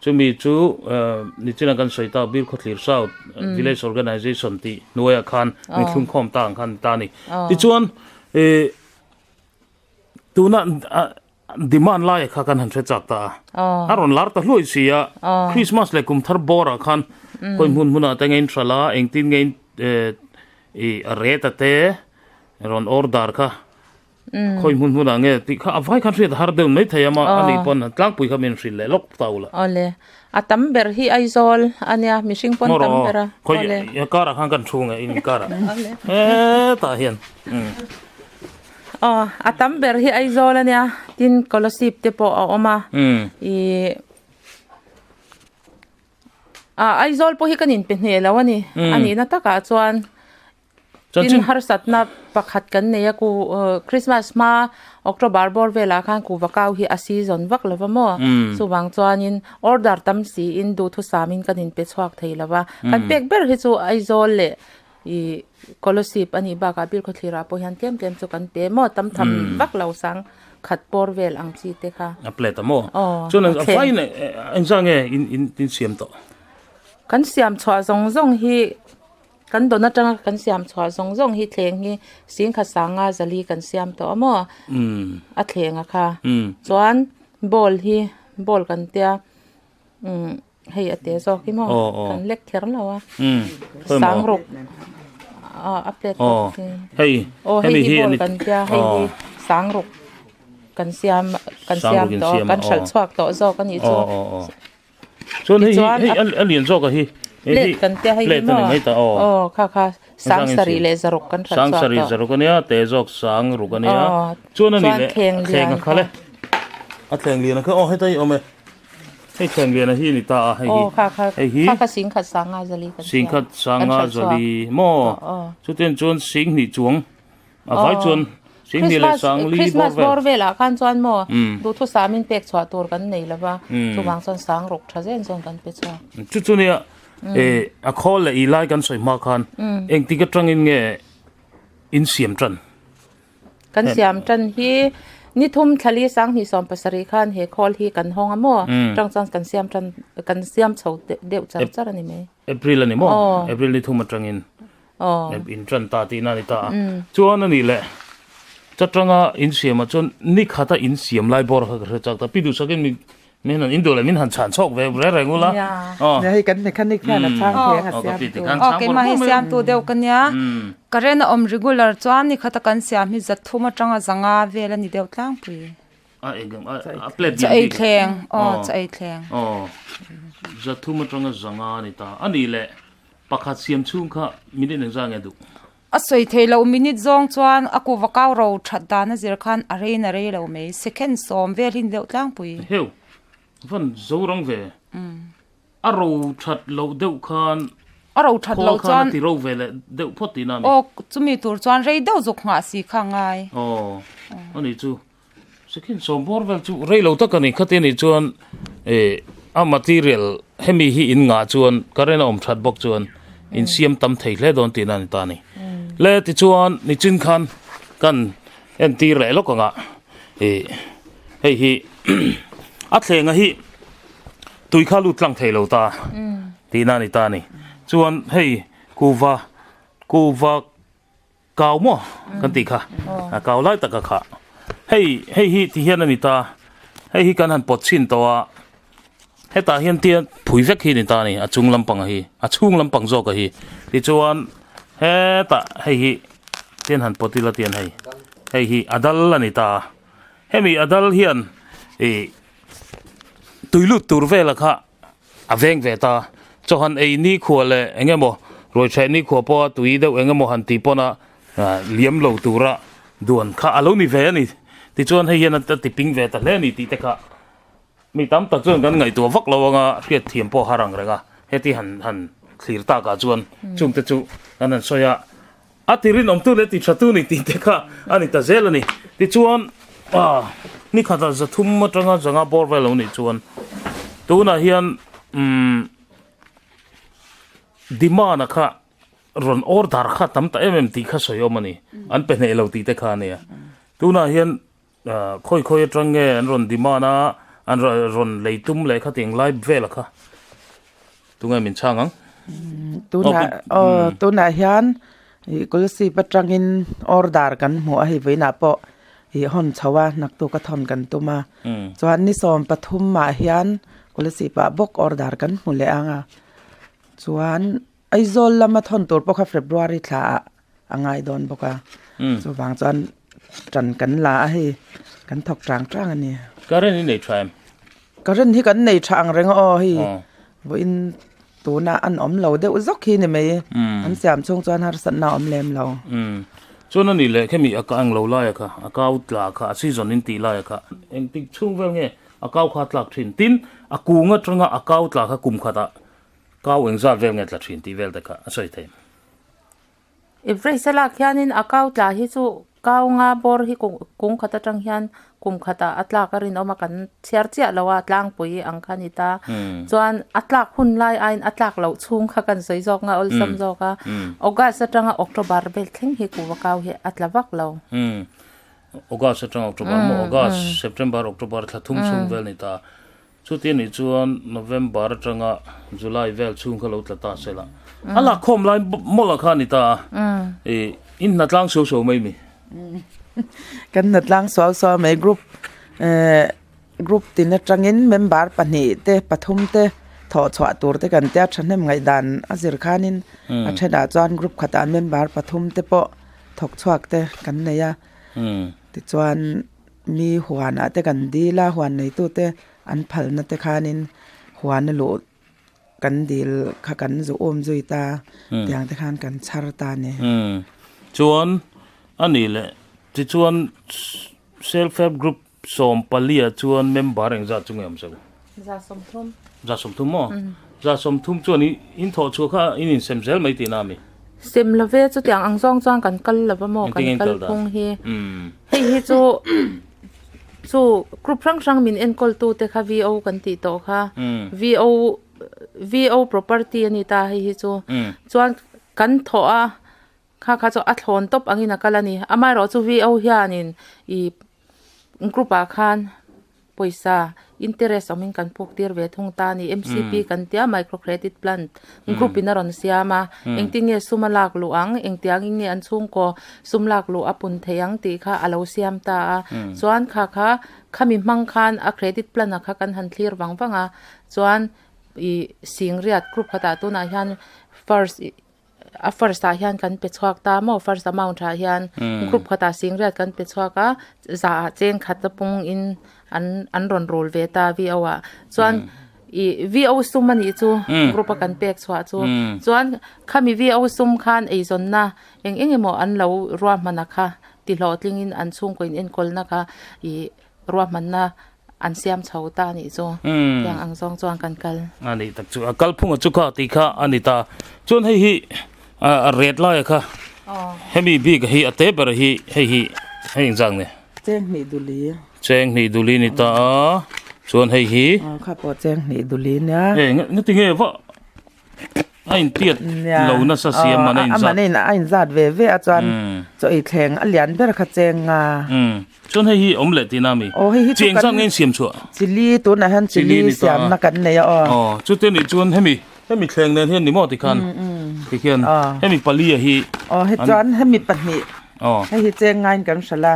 chumi chu nichina kan sawi ta Bill Khawthlir South Village Organisation tih hnuaiah khan min thlung khawm ta ang khan ni ta a ni. Tichuan tuna demand laia kha kan han hre chak ta a, a rawn lar ta hluai si a, Christmas leh kum thar bawrah khan khawi hmun hmunah te nge in hralh a, engtin nge in a rate a te, Rawn order kha khawi hmun hmunah nge tih kha a vai khan hriat a har deuh mai thei a ma ani pawn tlangpui kha min hrilh leh lawk ta ula. Awle a tam ber hi Aizawl a nia mihring pawn tam ber a. Khawi karah khan kan thu nge in karah hetah hian. Aw a tam ber hi Aizawl a nia tin Kolasib te pawh a awm a ih Aizawl pawh hi kan inpe hneh lo a ni a nihna takah chuan. Tin harsatna pakhat kan nei a ku Christmas hma October bawr velah khan kuhva kau hi a season vak lo va maw chuvang chuanin order tam siin duhthusam in kan inpe chhuak thei lo va kan pek ber hi chu Aizawl leh ih Kolasib a nih bakah Bilkhawthlir ah pawh hian tlem tlem chu kan pe maw tam tham vak lo sang khat bawr vel ang chi te kha. A plate a maw? Chuan a fai in engzah nge in siam tawh? Kan siam chhuah zawng zawng hi. Kan dawn atanga kan siam chhuah zawng zawng hi thleng hi singkhat sanga zali kan siam tawh a maw a thleng a kha chuan bowl hi bowl kan tia. Hei a te zawk hi maw kan lek kher lo a sang ruk a plate hei aw hei hi ball kan tia hei hi sang ruk kan siam kan siam tawh kan hralh chhuak tawh zawk a nih chu chuan hei hi a lian zawk a hi plate kan tia hei hi maw aw kha kha sang sarih leh zaruk kan hralh chhuak tawh sang sarih zaruk a nia te zawk sang ruk a nia chuan a nih leh thleng a khal e a thleng lian a kha aw heta hi awm e Hei thleng lian a hi a ni ta a, hei hi. Aw kha kha Hei hi. Kha kha singkhat sanga zali kan siam. Singkhat sanga zali maw? Chutiang chuan singhnih chuang a vai chuan singhnih leh sangli bawr vel. Christmas bawr velah khan chuan maw duhthusam in pek chhuah tur kan nei lo va, chuvang chuan sang ruk tha zen chuan kan pe chhuak. Chu chu nia a khawl leh i lai kan sawi hma khan engtik atangin nge in siam tan? Kan siam tan hi ni thum thlali sanghnih sawm pasarih khan he khawl hi kan hawng a maw? Tang chuan kan siam tan kan siam chho deuh char char a ni mai. April a ni maw? April ni thum atangin in tan ta tihna a ni ta a. Chuan a nih leh chatanga in siamah chuan ni khata in siam lai bawr kha ka hre chak ta. Pi duhsakin mi Min han induh leh min han chhan chhawk ve reng reng ula. Aw. Hei kan mechanic hian a chhang theng a siam tu. Aw keimah hi siam tu deuh ka nia. Current a awm regular chuan ni khata kan siam hi zathum atanga zanga vel a ni deuh tlangpui. A engem a plate Chaw ei thleng aw chaw ei thleng. Aw zathum atanga zanga a ni ta. A nih leh pakhat siam chhung kha minute engzah nge duh? A sawi thei loh minute zawng chuan a kuva kau ro that dan a zir khan a rein a rei lo mai. Second sawm vel hi ni deuh tlangpui. Heu, van zo rang ve. A ro that loh deuh khan A ro that loh khawl khan a ti ro ve leh deuh phawt tihna a mi? Aw, chumi tur chuan rei deuh zuk nghah si kha a ngai. Aw, a nih chu. Second sawm bawr vel chu rei lo tak a ni. Khati a nih chuan eh a material hemi hi in ngah chuan current a awm that bawk chuan in siam tam thei hle dawn tihna a ni ta a ni. Le tichuan nichin khan kan entir leh lawk anga ih hei hi a thlenga hi tui kha lut tlang thei lo ta tihna a ni ta a ni. Chuan hei kuva kuva Kau maw kan tih kha a kau lai taka kha hei hei hi ti hian a ni ta hei hi kan han pawt chhin tawh a hetah hian tia phui vek hi a ni ta a ni a chung lampang hi a chhung lampang zawk a hi tichuan hetah hei hi tian han pawt ila tian hei hei hi a dal a ni ta a hemi a dal hian ih tui lut tur vela kha. A veng ve ta. Chaw han ei nikhua leh eng emaw ruaithreh nikhua pawha tui deuh eng emaw han tih pawn a liam lo tura duan kha a lo ni ve a ni. Tichuan hei hian a ti ping ve ta hle a ni tih te kha mi tam tak chuan kan ngaihtuah vak lo anga hriat thiam pawh a har ang reng a. Heti han han thlir takah chuan chungte chu kan han sawi a, a ti rinawmtu leh ti thatu ni tih te kha a ni ta zel a ni. Tichuan ni khatah zathum atanga zanga bawr vel lo nih chuan tunah hian umm demand a kha rawn order kha tam ta em em tih kha sawi awm a ni. An pe hneh lo tih te kha a nia. Tunah hian khawi khawi atang nge an rawn demand a an rawn lei tum leh khatiang lai vel a kha tunge min chhang ang. Tunah aw tunah hian ih Kulsip atangin order kan hmuh a hei vawiinah pawh ih hawn chho a naktuk a thawn kan tum a chuan ni sawm pathum ah hian Kulsip ah bawk order kan hmu leh ang a chuan Aizawl lama thawn tur pawh kha February thla ah a ngai dawn bawk a chuvang chuan tan kan la a hei kan thawk tang tang a ni. Current hi nei tha em? Current hi kan nei tha ang reng a aw hei vawiin tuna an awm lo deuh zawk hi ni mai an siam chhung chuan harsatna a awm lem lo. Chuan a nih leh khemi a ka ang lo lai a kha a kau tla kha a season in tih lai a kha engtik chhung vel nge a kau kha a tlak thin tin a kung atanga a kau tla kha kum khatah kau engzat vel nge tla thin tih vel te kha a sawi thei. Everest a lak hianin a kau tla hi chu kau nga bawr hi kung khat atang hian kum khatah a tlak a rinawm a kan chhiar chiah lo a tlangpui ang kha a ni ta. Chuan a tlak hun lai aiin a tlak loh chhung kha kan sawi zawk nga awlsam zawk a. August atanga October vel thleng hi kuva kau hi a tla vak lo. August atanga October maw August, September, October thla thum chhung vel a ni ta. Chuti anih chuan November atanga July vel chhung kha lo tla ta se la, a lakkhawm lai mawlh kha a ni ta a, i in hna tlang suau suau mai mi? Kan hna tlang suau suau mai group group tin atangin member pahnih te pathum te. Thawh chhuah tur te kan tia thahnem ngaihdan a zir khanin a thenah chuan group khatah member pathum te pawh thawk chhuak te kan nei a. Tichuan mi huanah te kan dil a, huan neitute an phalna te khanin huan a luh kan dil kha kan zu um zui ta tiang te khan kan chhar ta a ni. Chuan a nih leh tichuan self help group 14 ah chuan member engzat chu nge awm seuh? 130. 130 maw? 130 chuan in thawh chhuah kha in insem zel mai tihna a mi? Sem lo ve, chutiang ang zawng chuan kan kal lo va maw, kan kal phung hi. Hei hi chu chu group hrang hrang min enkawl tu te kha VO kan tih tawh kha. VO VO property a ni ta hei hi chu. Chuan kan thawh a kha kha chu a thlawn tawp angin a kal a ni. Amaherawhchu VO hianin ih Group ah khan pawisa interest awmin kan puk tir ve thung ta a ni. MCP kan tia micro credit plan group in a rawn siam a, engtin nge sum a lak luh ang, engtiangin nge an chhungkaw sum lak luh a pun thei ang tih kha a lo siam ta a. Chuan kha kha khami hmang khan a credit plan ah kha kan han thlir vang vang a, chuan ih singriat group khatah tunah hian first ih A first ah hian kan pe chhuak ta maw first amount ah hian group khatah singriat kan pe chhuak a za ah cheng khat a pung in an an rawn rul ve ta VO ah chuan ih VO sum a nih chu group a kan pek chhuah chu chuan khami VO sum khan eizawnna eng eng emaw an lo ruahman a kha ti hlawhtling in an chhungkaw in enkawlna kha ih ruahmanna an siam chho ta anih chu tiang ang zawng chuan kan kal. A nih tak chu a kal phunga chu kha tih kha a ni ta. Chuan hei hi a ret laia kha hemi bik hi a te ber hi hei hi hei engzak nge? Cheng hnih duli. Cheng hnih duli ni ta a chuan hei hi. Kha pawh cheng hnih duli nia. Hei ngati nge va A intiat lo nasa si a man a inzat. A man a inzat ve ve a chuan chaw ei thleng a lian ber kha cheng a. Chuan hei hi awm leh tihna a mi? Aw hei hi chu kan. Chi engzat nge in siam chhuah? Chili tunah hian chili siamna kan nei a aw. Aw chute nih chuan hemi hemi thleng nen hian ni maw tikhan tikhian hemi pali a hi. Aw he chuan hemi pahnih hei hi cheng ngain kan hralh a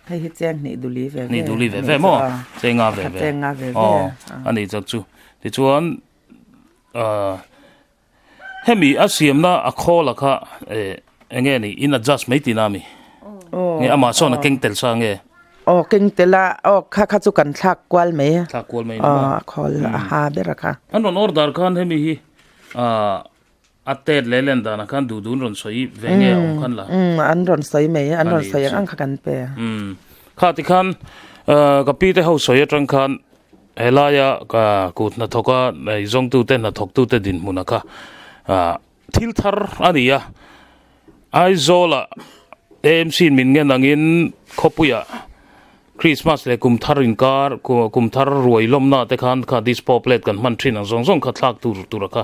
hei hi cheng hnih duli ve ve. Hnih duli ve ve maw? Cheng nga ve ve. Cheng nga ve ve. Aw a nih chak chu tichuan. Hemi a siamna a khawl a kha eng nge ni in adjust mai tihna a mi? Nge amah sawn a keng tel sa nge? Aw keng tel a, aw kha kha chu kan thlak kual mai. Thlak kual mai ni maw? Aw a khawl a ha ber a kha. An rawn order khan hemi hi a tet leh len danah khan duh duh an rawn sawi ve nge a awm khan la? Umm an rawn sawi mai, an rawn sawi ang ang kha kan pe. Umm kha tikhan ka pi te ho sawi atang khan Helaia kut hnathawka eizawngtute hnathawktute dinhmuna kha thil thar a ni a, Aizawla AMC in min ngen angin khawpuia Krismas leh kum thar inkar kum thar ruai lawmna te khan kha dispo plate kan hman thin ang zawng zawng kha thlak tur tura kha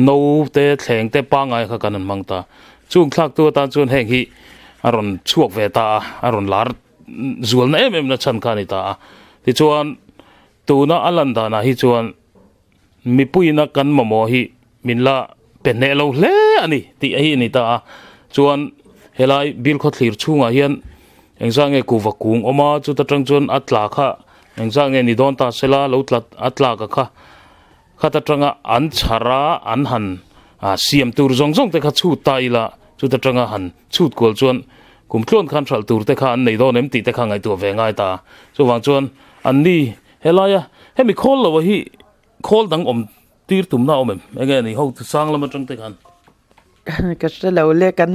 no te thleng te pangngai kha kan han hmang ta. Chung thlaktu atan chuan heng hi a rawn chhuak ve ta a, a rawn lar zualna em em na chhan kha a ni ta a. Tichuan, tuna a lan danah hi chuan mipuiina kan mamawh hi min la pe hneh lo hle a ni tih hi a ni ta a. Chuan helai Bilkhawthlir chhungah hian engzah nge kuhva kung awm a, chuta tang chuan a tla kha engzah nge ni dawn ta sela lo tla a tlak a kha khat atanga an chhar a an han siam tur zawng zawng te kha chhut ta ila chuta tanga han chhut kual chuan kum tluan khan hralh tur te kha an nei dawn em tih te kha ngaihtuah ve ngai ta. Chuvang chuan an ni helaia hemi khawl lo hi khawl dang awm tir tumna a awm em? Enge ni ho sang lam atang te khan. Ka hre lo le kan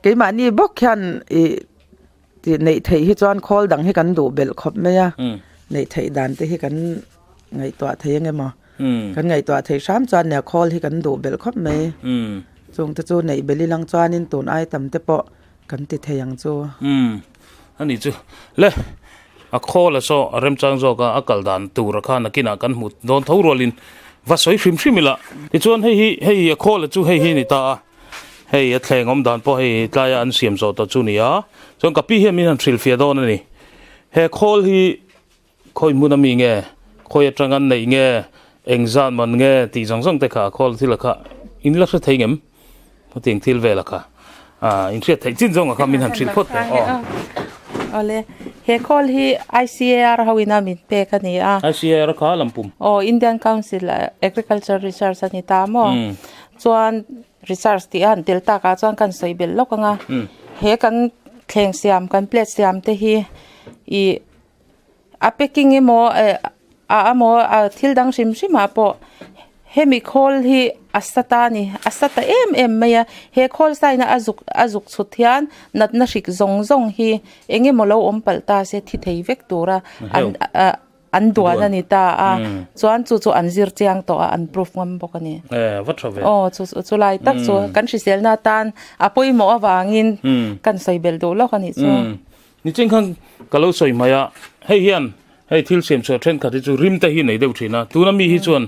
keimahni bawk hian ih tih neih theih hi chuan khawl dang hi kan duh belh khawp mai a, neih theih dan te hi kan ngaihtuah thei ang emaw kan ngaihtuah theih hram chuan nia khawl hi kan duh belh khawp mai. Chung te chu neih belh ilang chuanin tun ai tam te pawh kan ti thei ang chu. Umm ani chu le a khawl a saw a remchang zawk a a kal dan tur a khan nakinah kan hmu dawn tho rualin va sawi hrim hrim ila tichuan hei hi hei a khawl a chu hei hi a ni ta a hei a thleng awm dan pawh hei tlaia an siam zawh tawh chu a ni a chuan ka pi hian min han hrilhfiah dawn a ni he khawl hi Khawi hmun ami nge, khawi atang an neih nge, eng zan man nge tih zawng zawng te kha a khawl thil a kha in la hre thei ngem? Hetiang thil vel a kha in hriat theih chin zawng a kha min han hrilh phawt teh aw. Awle. He khawl hi ICAR ho ina min pek a ni a. ICAR kha lam pum. Aw, Indian Council Agriculture Research a ni ta maw? Chuan research tih a han tel takah chuan kan sawi belh lawk ang a. He kan thleng siam, kan plate siam te hi ih a packing emaw eh a emaw a thil dang hrim hrim ah pawh hemi khawl hi a sa ta a ni a sa ta em em mai a he khawl sign a a zuk a zuk chhut hian natna hrik zawng zawng hi eng emaw lo awm palh ta se thi thei vek tura an ah an duan a ni ta a chuan chu chu an zir chiang tawh a an proof ngam bawk a ni aw chu chu lai tak chu kan hriselna atan a pawimawh avangin kan sawi belh duh lawk a nih chu. Niching khan ka lo sawi mai a, hei hian hei thil siam chhuah thenkhat hi chu rim te hi nei deuh thin a, tuna mi hi chuan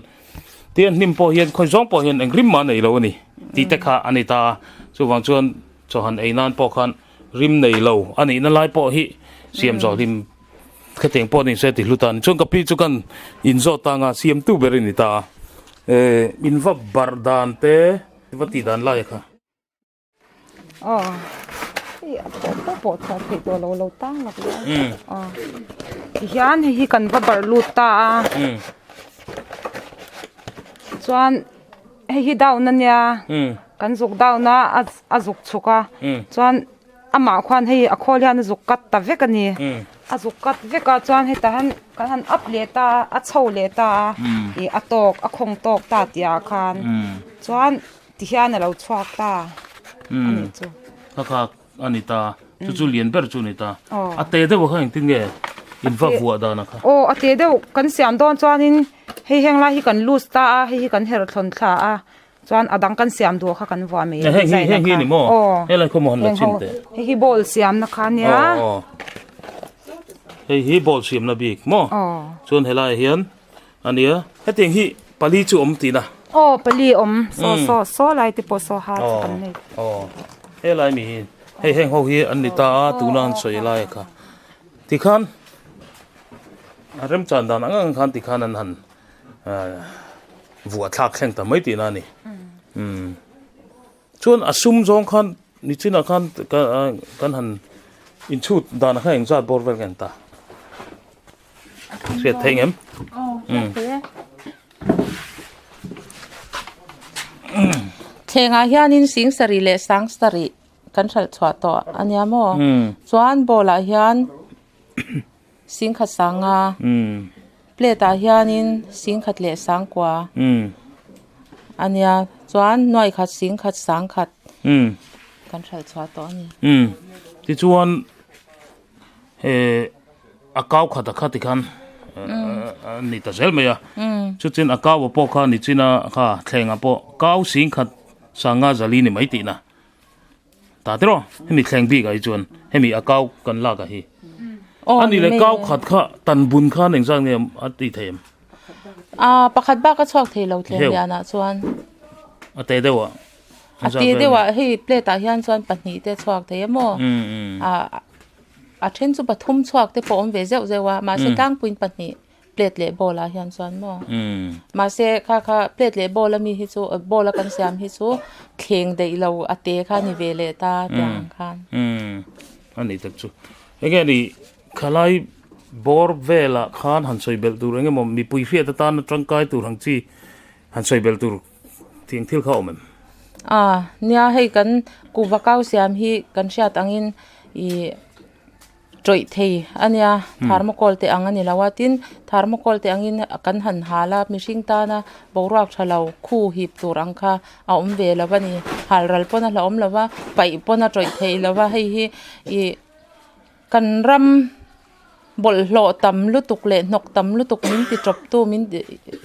tian hnim pawh hian khawi zawng pawh hian eng rim mah nei lo a ni tih te kha a ni ta a, chuvang chuan chawhan ei nan pawh khan rim nei lo a nihna lai pawh hi siam zawh hlim khatiang pawh ni se ti hlu ta a ni. Chuan ka pi chu kan inzawt ta anga siamtu ber i ni ta a, in va barh dan te va tih dan lai kha. Aw hei a pawh pawh pawh chhuah theih tawh lo lo tang lak leh a aw tihian hei hi kan va barh lut ta a chuan hei hi down ania kan zuk down a a zuk chhuk a chuan amah khuan hei a khawl hian a zuk cut ta vek a ni a zuk cut vek a chuan hetah hian kan han up leh ta a a chho leh ta a ih a tawk a khawng tawk ta tih ah khan chuan. Ti hian a lo chhuak ta a nih chu. Kha kha a ni ta, chu chu lian ber chu a ni ta. A te deuh kha engtin nge in va vuah dan a kha? Aw a te deuh kan siam dawn chuanin hei heng lai hi kan loose ta a, hei hi kan herh thlawn thla a, chuan a dang kan siam duh kha kan vuah mai a design a kha. Heng hi ni maw? Helai khaw maw han la chin teh. Hei hi ball siamna kha nia. Hei hi ball siamna bik maw? Chuan helaiah hian A nia, hetiang hi pali chu awm tihna. Aw, pali awm. Saw saw saw lai te pawh saw ha chu kan nei. Aw, helai mi hi hei heng ho hi an ni ta a, tuna an sawi lai kha. Tikhan a remchan dan ang ang khan tikhan an han vuah thlak thleng ta mai tihna a ni. Umm. Chuan a sum zawng khan nichinah khan kan han inchhut dan kha engzat bawr vel nge an ta? Hriat theih ngem? Thlengah hianin sing sarih leh sang sarih kan hralh chhuah tawh a nia maw? Chuan ball ah hian sing khat sanga plate ah hianin sing khat leh sang kua a nia chuan nuai khat sing khat sang khat kan hralh chhuah tawh a ni. Tichuan he a kau khat a kha tikhan a ni ta zel mai a chutin a kau a pawh kha ni china kha thleng ah pawh kau sing khat sanga zali ni mai tihna ta tiraw hemi thleng bik ah hi chuan hemi a kau kan lak ah hi a ni leh kau khat kha tan bun khan engzat nge a tih theih em a pakhat bak a chhuak thei lo thleng lian ah chuan a te deuh ah a te deuh ah hei plate ah hian chuan pahnih te chhuak thei a maw ah A then chu pathum chhuak te pawh awm ve zeuh zeuh a, mahse tlangpuiin pahnih plate leh bowl ah hian chuan maw. Mahse kha kha plate leh bowl ami hi chu bowl a kan siam hi chu thleng daih lo a te kha a ni ve leh ta tiang ang khan. A ni tak chu. Enge ni khalai bawr velah khan han sawi belh tur eng emaw mipui hriat atana tangkai tur ang chi han sawi belh tur Thing thil kha awm em? A, nia hei kan kuhva kau siam hi kan hriat angin ih tawih thei a nia thermocol te ang a ni lo a tin thermocol te angin kan han hal a mihring tana boruak tha lo khu hip tur ang kha a awm ve lo a ni hal ral pawn a hlauhawm lo va paih pawn a tawih theih lo va hei hi ih kan ram. Bawlhhlawh tam lutuk leh hnawk tam lutuk min ti tawp tu min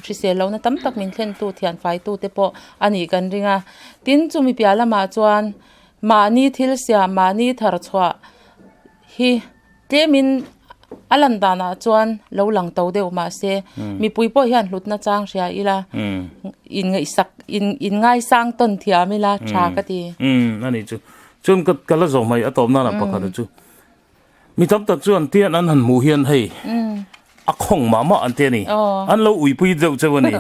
hrisel lohna tam tak min thlen tu thian fai tu te pawh a nih kan ring a tin chumi piah lamah chuan mahni thil siam mahni thar chhuah hi tlemin a lan danah chuan lo lang to deuh mahse mipui pawh hian hlutna chang hria ila in ngaihsak in in ngaisang tawn thiam ila tha ka ti. A nih chu chuan ka la zawh mai a tawp nana pakhat chu. Mi tam tak chuan tian an han hmuh hian hei a khawng mah mah an ti a ni. An lo uipui deuh cheu a ni.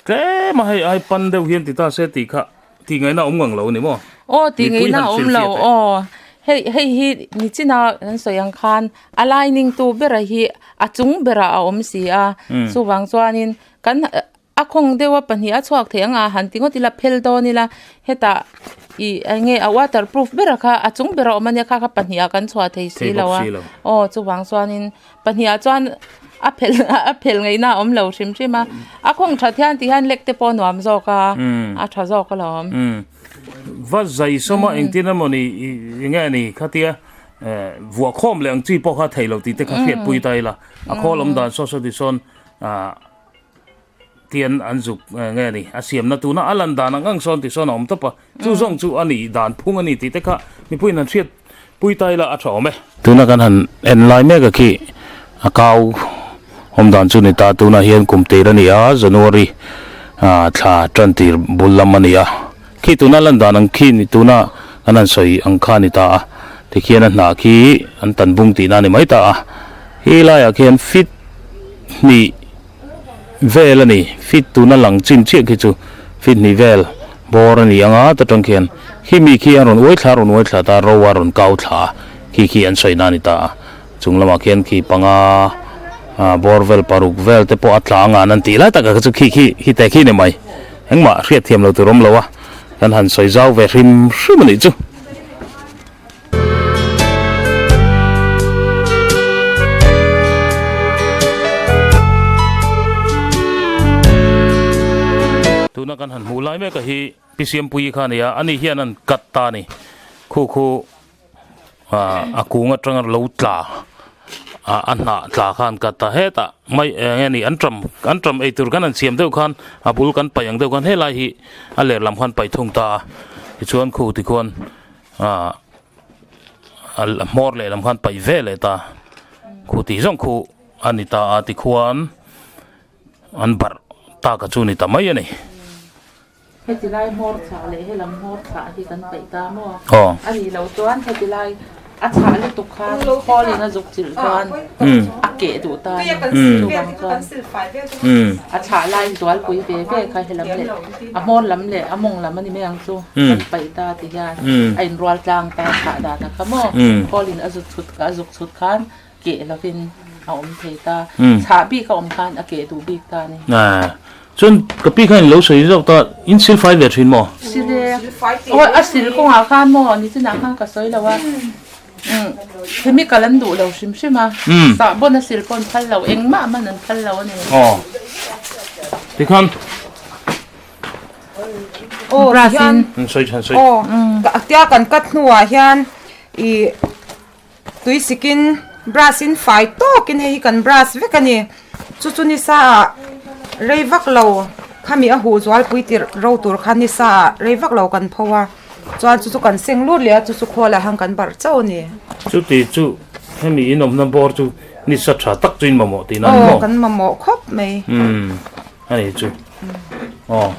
Tlem a hei ai pan deuh hian ti ta se tih kha tih ngaihna awm ngang lo a ni maw? Aw tih ngaihna awm lo aw. Hei hei hi nichina kan sawi ang khan a lining tu bera hi a chung berah a awm si a chuvang chuanin kan a khawng deuh a pahnih a chhuak thei ang a han ti ngawt ila phel dawn ila hetah ih eng nge a waterproof bera kha a chung bera awm ania kha kha pahnih ah kan chhuah thei si lo a aw chuvang chuanin pahnih ah chuan a phel a phel ngaihna a awm lo hrim hrim a a khawng that hian ti hian lek te pawh a nuam zawk a a tha zawk alawm. Va zai sawma engtin emawni eng nge ni khatia vuah khawm leh ang chi pawh kha thei lo tih te kha hriatpui ta ila a khawl awm dan saw saw ti sawn ah tian an zuk nge ni a siamna tuna a lan dan ang ang sawn ti sawn a awm tawp a chu zawng chu a nih dan phung a ni tih te kha mipuiin han hriatpui ta ila a tha awm e. Tuna kan han en lai mek a khi a kau awm dan chu ni ta tunah hian kum tir a ni a January ah thla tan tir bul lam a ni a khi tuna lan dan ang khi ni tuna kan han sawi ang kha a ni ta a tikhian a hnah khi an tan bung tihna a ni mai ta a khi laiah khian fit hnih vel a ni fit tuna lang chin chiah khi chu fit hnih vel bawr a ni ang a ta tang khian khi mi khi a rawn uai thla a rawn uai thla ta ro a rawn kau thla a khi khi an sawi na a ni ta a chung lamah khian khi panga ah bawr vel paruk vel te pawh a tla ang an an tih lai tak ah kha chu khi khi khi te khi ni mai engmah hriat thiam lo tur awm lo a kan han sawi zau ve hrim hrim a nih chu. Tuna kan han hmuh lai mek a hi Pi Siampuii kha a ni a, ani hian an cut ta a ni. Khu khu ah a kung atanga lo tla ah a hnah tla kha an cut ta hetah mai eng nge ni an ṭam an ṭam eitur khan an siam deuh khan a bul kan paih ang deuh khan helai hi a ler lam khan paih thung ta a tichuan khu tikhuan ah a hmawr lehlam khan paih ve leh ta khu tih zawng khu a ni ta a tikhuan an barh tak a chu ni ta mai a ni. Heti lai hmawr chhah leh helam hmawr chhah hi kan paih ta maw? A nih loh chuan heti lai a chhah lutuk khan khawlin a zuk chilh chuan a keh duh ta a ni. Chuvang chuan a chhah lai zualpui ve ve kha helam leh a hmawr lam leh a mawng lam a ni mai ang chu kan paih ta ti hian a inrual tlang ta chhah dan a kha maw? Khawlin a zuk chhut a zuk chhut khan keh lovin a awm thei ta. Chhah bik a awm khan a keh duh bik ta a ni. Chuan ka pi khan in lo sawi zawk ta, in sil fai ve thin maw? Sil e, aw a sil kawngah khan maw nichinah khan ka sawi lo a, umm chemical an duh lo hrim hrim a, sahbawn a sil pawh an phal lo, engmah man an phal lo a ni. Aw tikhan. Aw tihian, aw tia kan cut hnuah hian ih. Tui sikin brush in fai tawkin hei hi kan brush vek a ni. Chu chu ni sa ah rei vak lo khami a huh zual pui tirh ro tur kha ni sa ah rei vak lo kan pho a chuan chu chu kan seng lut leh a chu chu khawl ah hian kan barh chauh a ni. Chuti chu hemi in awmna bawr chu ni sa tha tak chu in mamawh tihna a ni maw? Aw kan mamawh khawp mai. Umm a ni chu aw.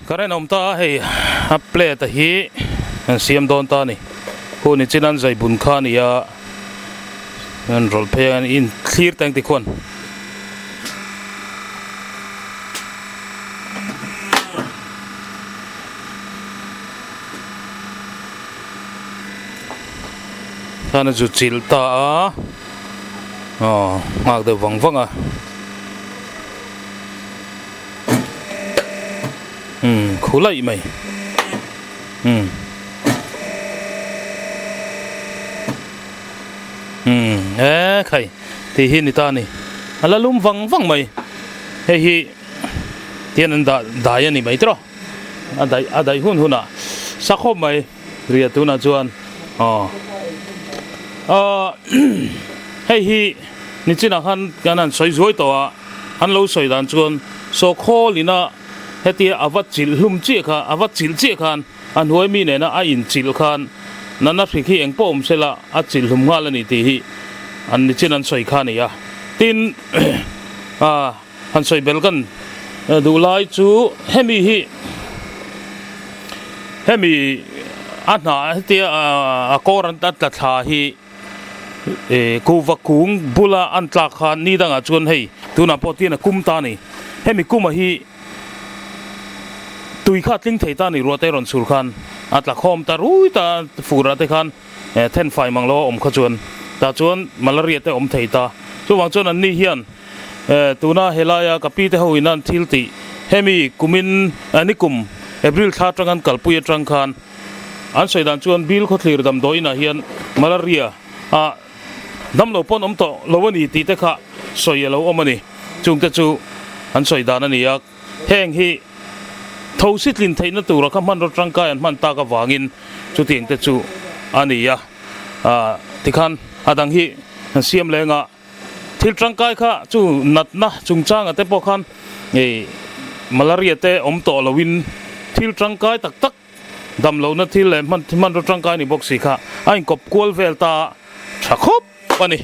Current awm ta a hei a plate a hi an siam dawn ta a ni hun in chin an zai bun kha a ni a an rawlh phei a in thlir teng ti khuan. Khan a zu chilh ta a aw nghak deuh vang vang a umm khu laih mai umm umm e khai tih hi ni ta a ni a la lum vang vang mai hei hi tian an dah dai a ni mai tawh a daih a daih hun hunah sa khawp mai. Ria tunah chuan aw aw hei hi nichinah khan kan han sawi zuai tawh a an lo sawi dan chuan sawkhawl ina Hetia a va chilh hlum chiah kha, a va chilh chiah khan a hnuai mi nena a inchilh khan natna hrik hi eng pawh awm sela a chilh hlum nghal a ni tih hi an nichin an sawi kha a ni a. Tin, han sawi bel kan duh lai chu hemi hi hemi a hnah hetia a kawr an tla thla hi kuhva kung bula an tlak khan ni dangah chuan hei tunah pawh tian a kum ta a ni hemi kuma hi tui kha a tling thei ta a ni ruah te rawn chhur khan a tla khawm ta rui ta furah te khan. Then fai mang lo a awm kha chuan tah chuan malaria te awm thei ta. Chuvang chuan anni hian tuna helaia ka pi te ho in an thil tih hemi kumin nikum April thla atang an kalpui atang khan an sawi dan chuan Bil khawthlir damdawi inah hian malaria a damlo pawn awm tawh lo a ni tih te kha sawi a lo awm a ni. Chungte chu an sawi dan a ni a. Heng hi thosi tlin theihna tura kha hmanraw tangkai an hman tak avangin chutiang te chu a ni a, tikhan a dang hi an siam leng a, thil tangkai kha chu natna chungchanga te pawh khan malaria te awm tawh loin thil tangkai tak tak damlohna thil leh hmanraw tangkai ni bawk si kha a inkawp kual vel ta tha khawp a ni.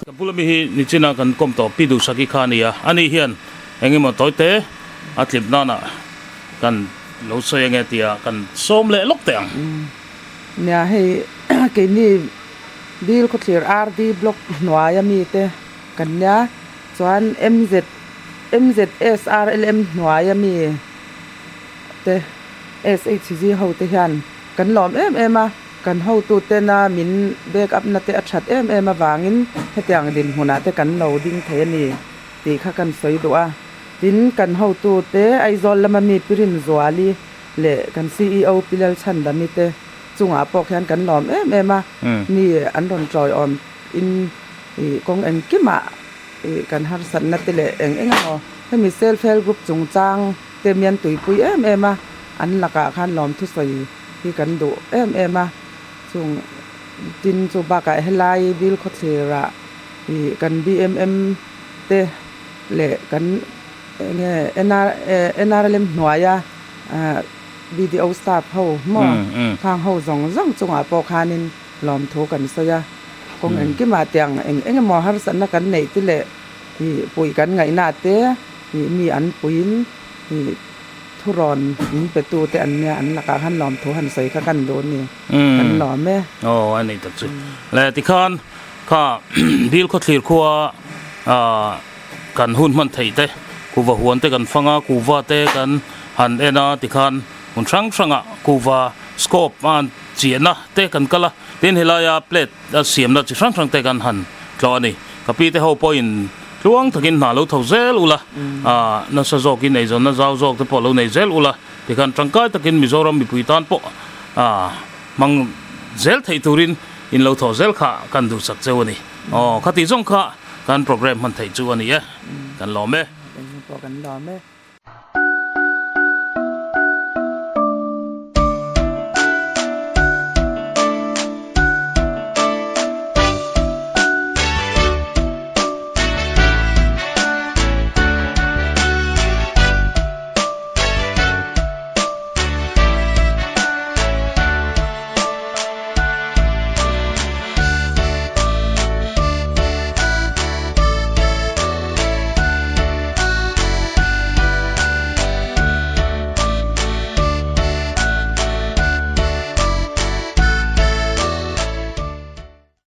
Ka bula mi hi nichina kan kawm tawh Pi Duhsaki kha a ni a, ani hian eng emaw tawi te a tlip nana kan lo sawi ange tia kan sawm leh lawk teh ang. Nia hei keini Bill khawthlir RD block hnuaia mite kan nia chuan MZ MZSRLM hnuaia mi te SHG ho te hian kan lawm em em a, kan hotutena min back up na te a that em em avangin hetiang dinhmunah te kan lo ding thei a ni tih kha kan sawi duh a. Tin, kan hotute Aizawl lama mi Pi Rinzuali leh kan CEO Pi Lalchhandami te chungah pawh khian kan lawm em em a, mi an rawn tawiawm in ih kawng engkimah ih kan harsatna te leh eng eng emaw hemi self help group chungchang te mian tuipui em em a, an lakah khan lawm thusawi hi kan duh em em a, chung tin chu bakah helai Bill khawthlirah ih kan BMM te leh kan eng nge NRLM hnuaia BDO staff ho maw khang ho zawng zawng chungah pawh khanin lawmthu kan sawi a, kawng engkimah tiang eng eng emaw harsatna kan neih te leh ih puih kan ngaihna te ih mi an puiin ih thurawn min pe tu te an nia an lakah khan lawmthu han sawi kha kan duh a ni kan lawm e. Aw a ni tak chu. Le tikhan kha Bill khawthlir khua Kan hun hman theih te, kuhva huan te kan fang a, kuhva te kan han en a tikhan hmun hrang hrangah kuhva scope a an chiahna te kan kal a, tin helaia plate a siamna chi hrang hrang te kan han tlawh a ni. Ka pi te ho pawhin tluang takin hna lo tho zel ula, ah nasa zawkin eizawnna zau zawk te pawh lo nei zel ula tikhan tangkai takin Mizoram mipui tan pawh ah hmang zel theih turin in lo thawh zel kha kan duhsak cheu a ni. Aw, khati zawng kha kan program hman theih chu a ni e, kan lawm e. Engpawh kan lawm e.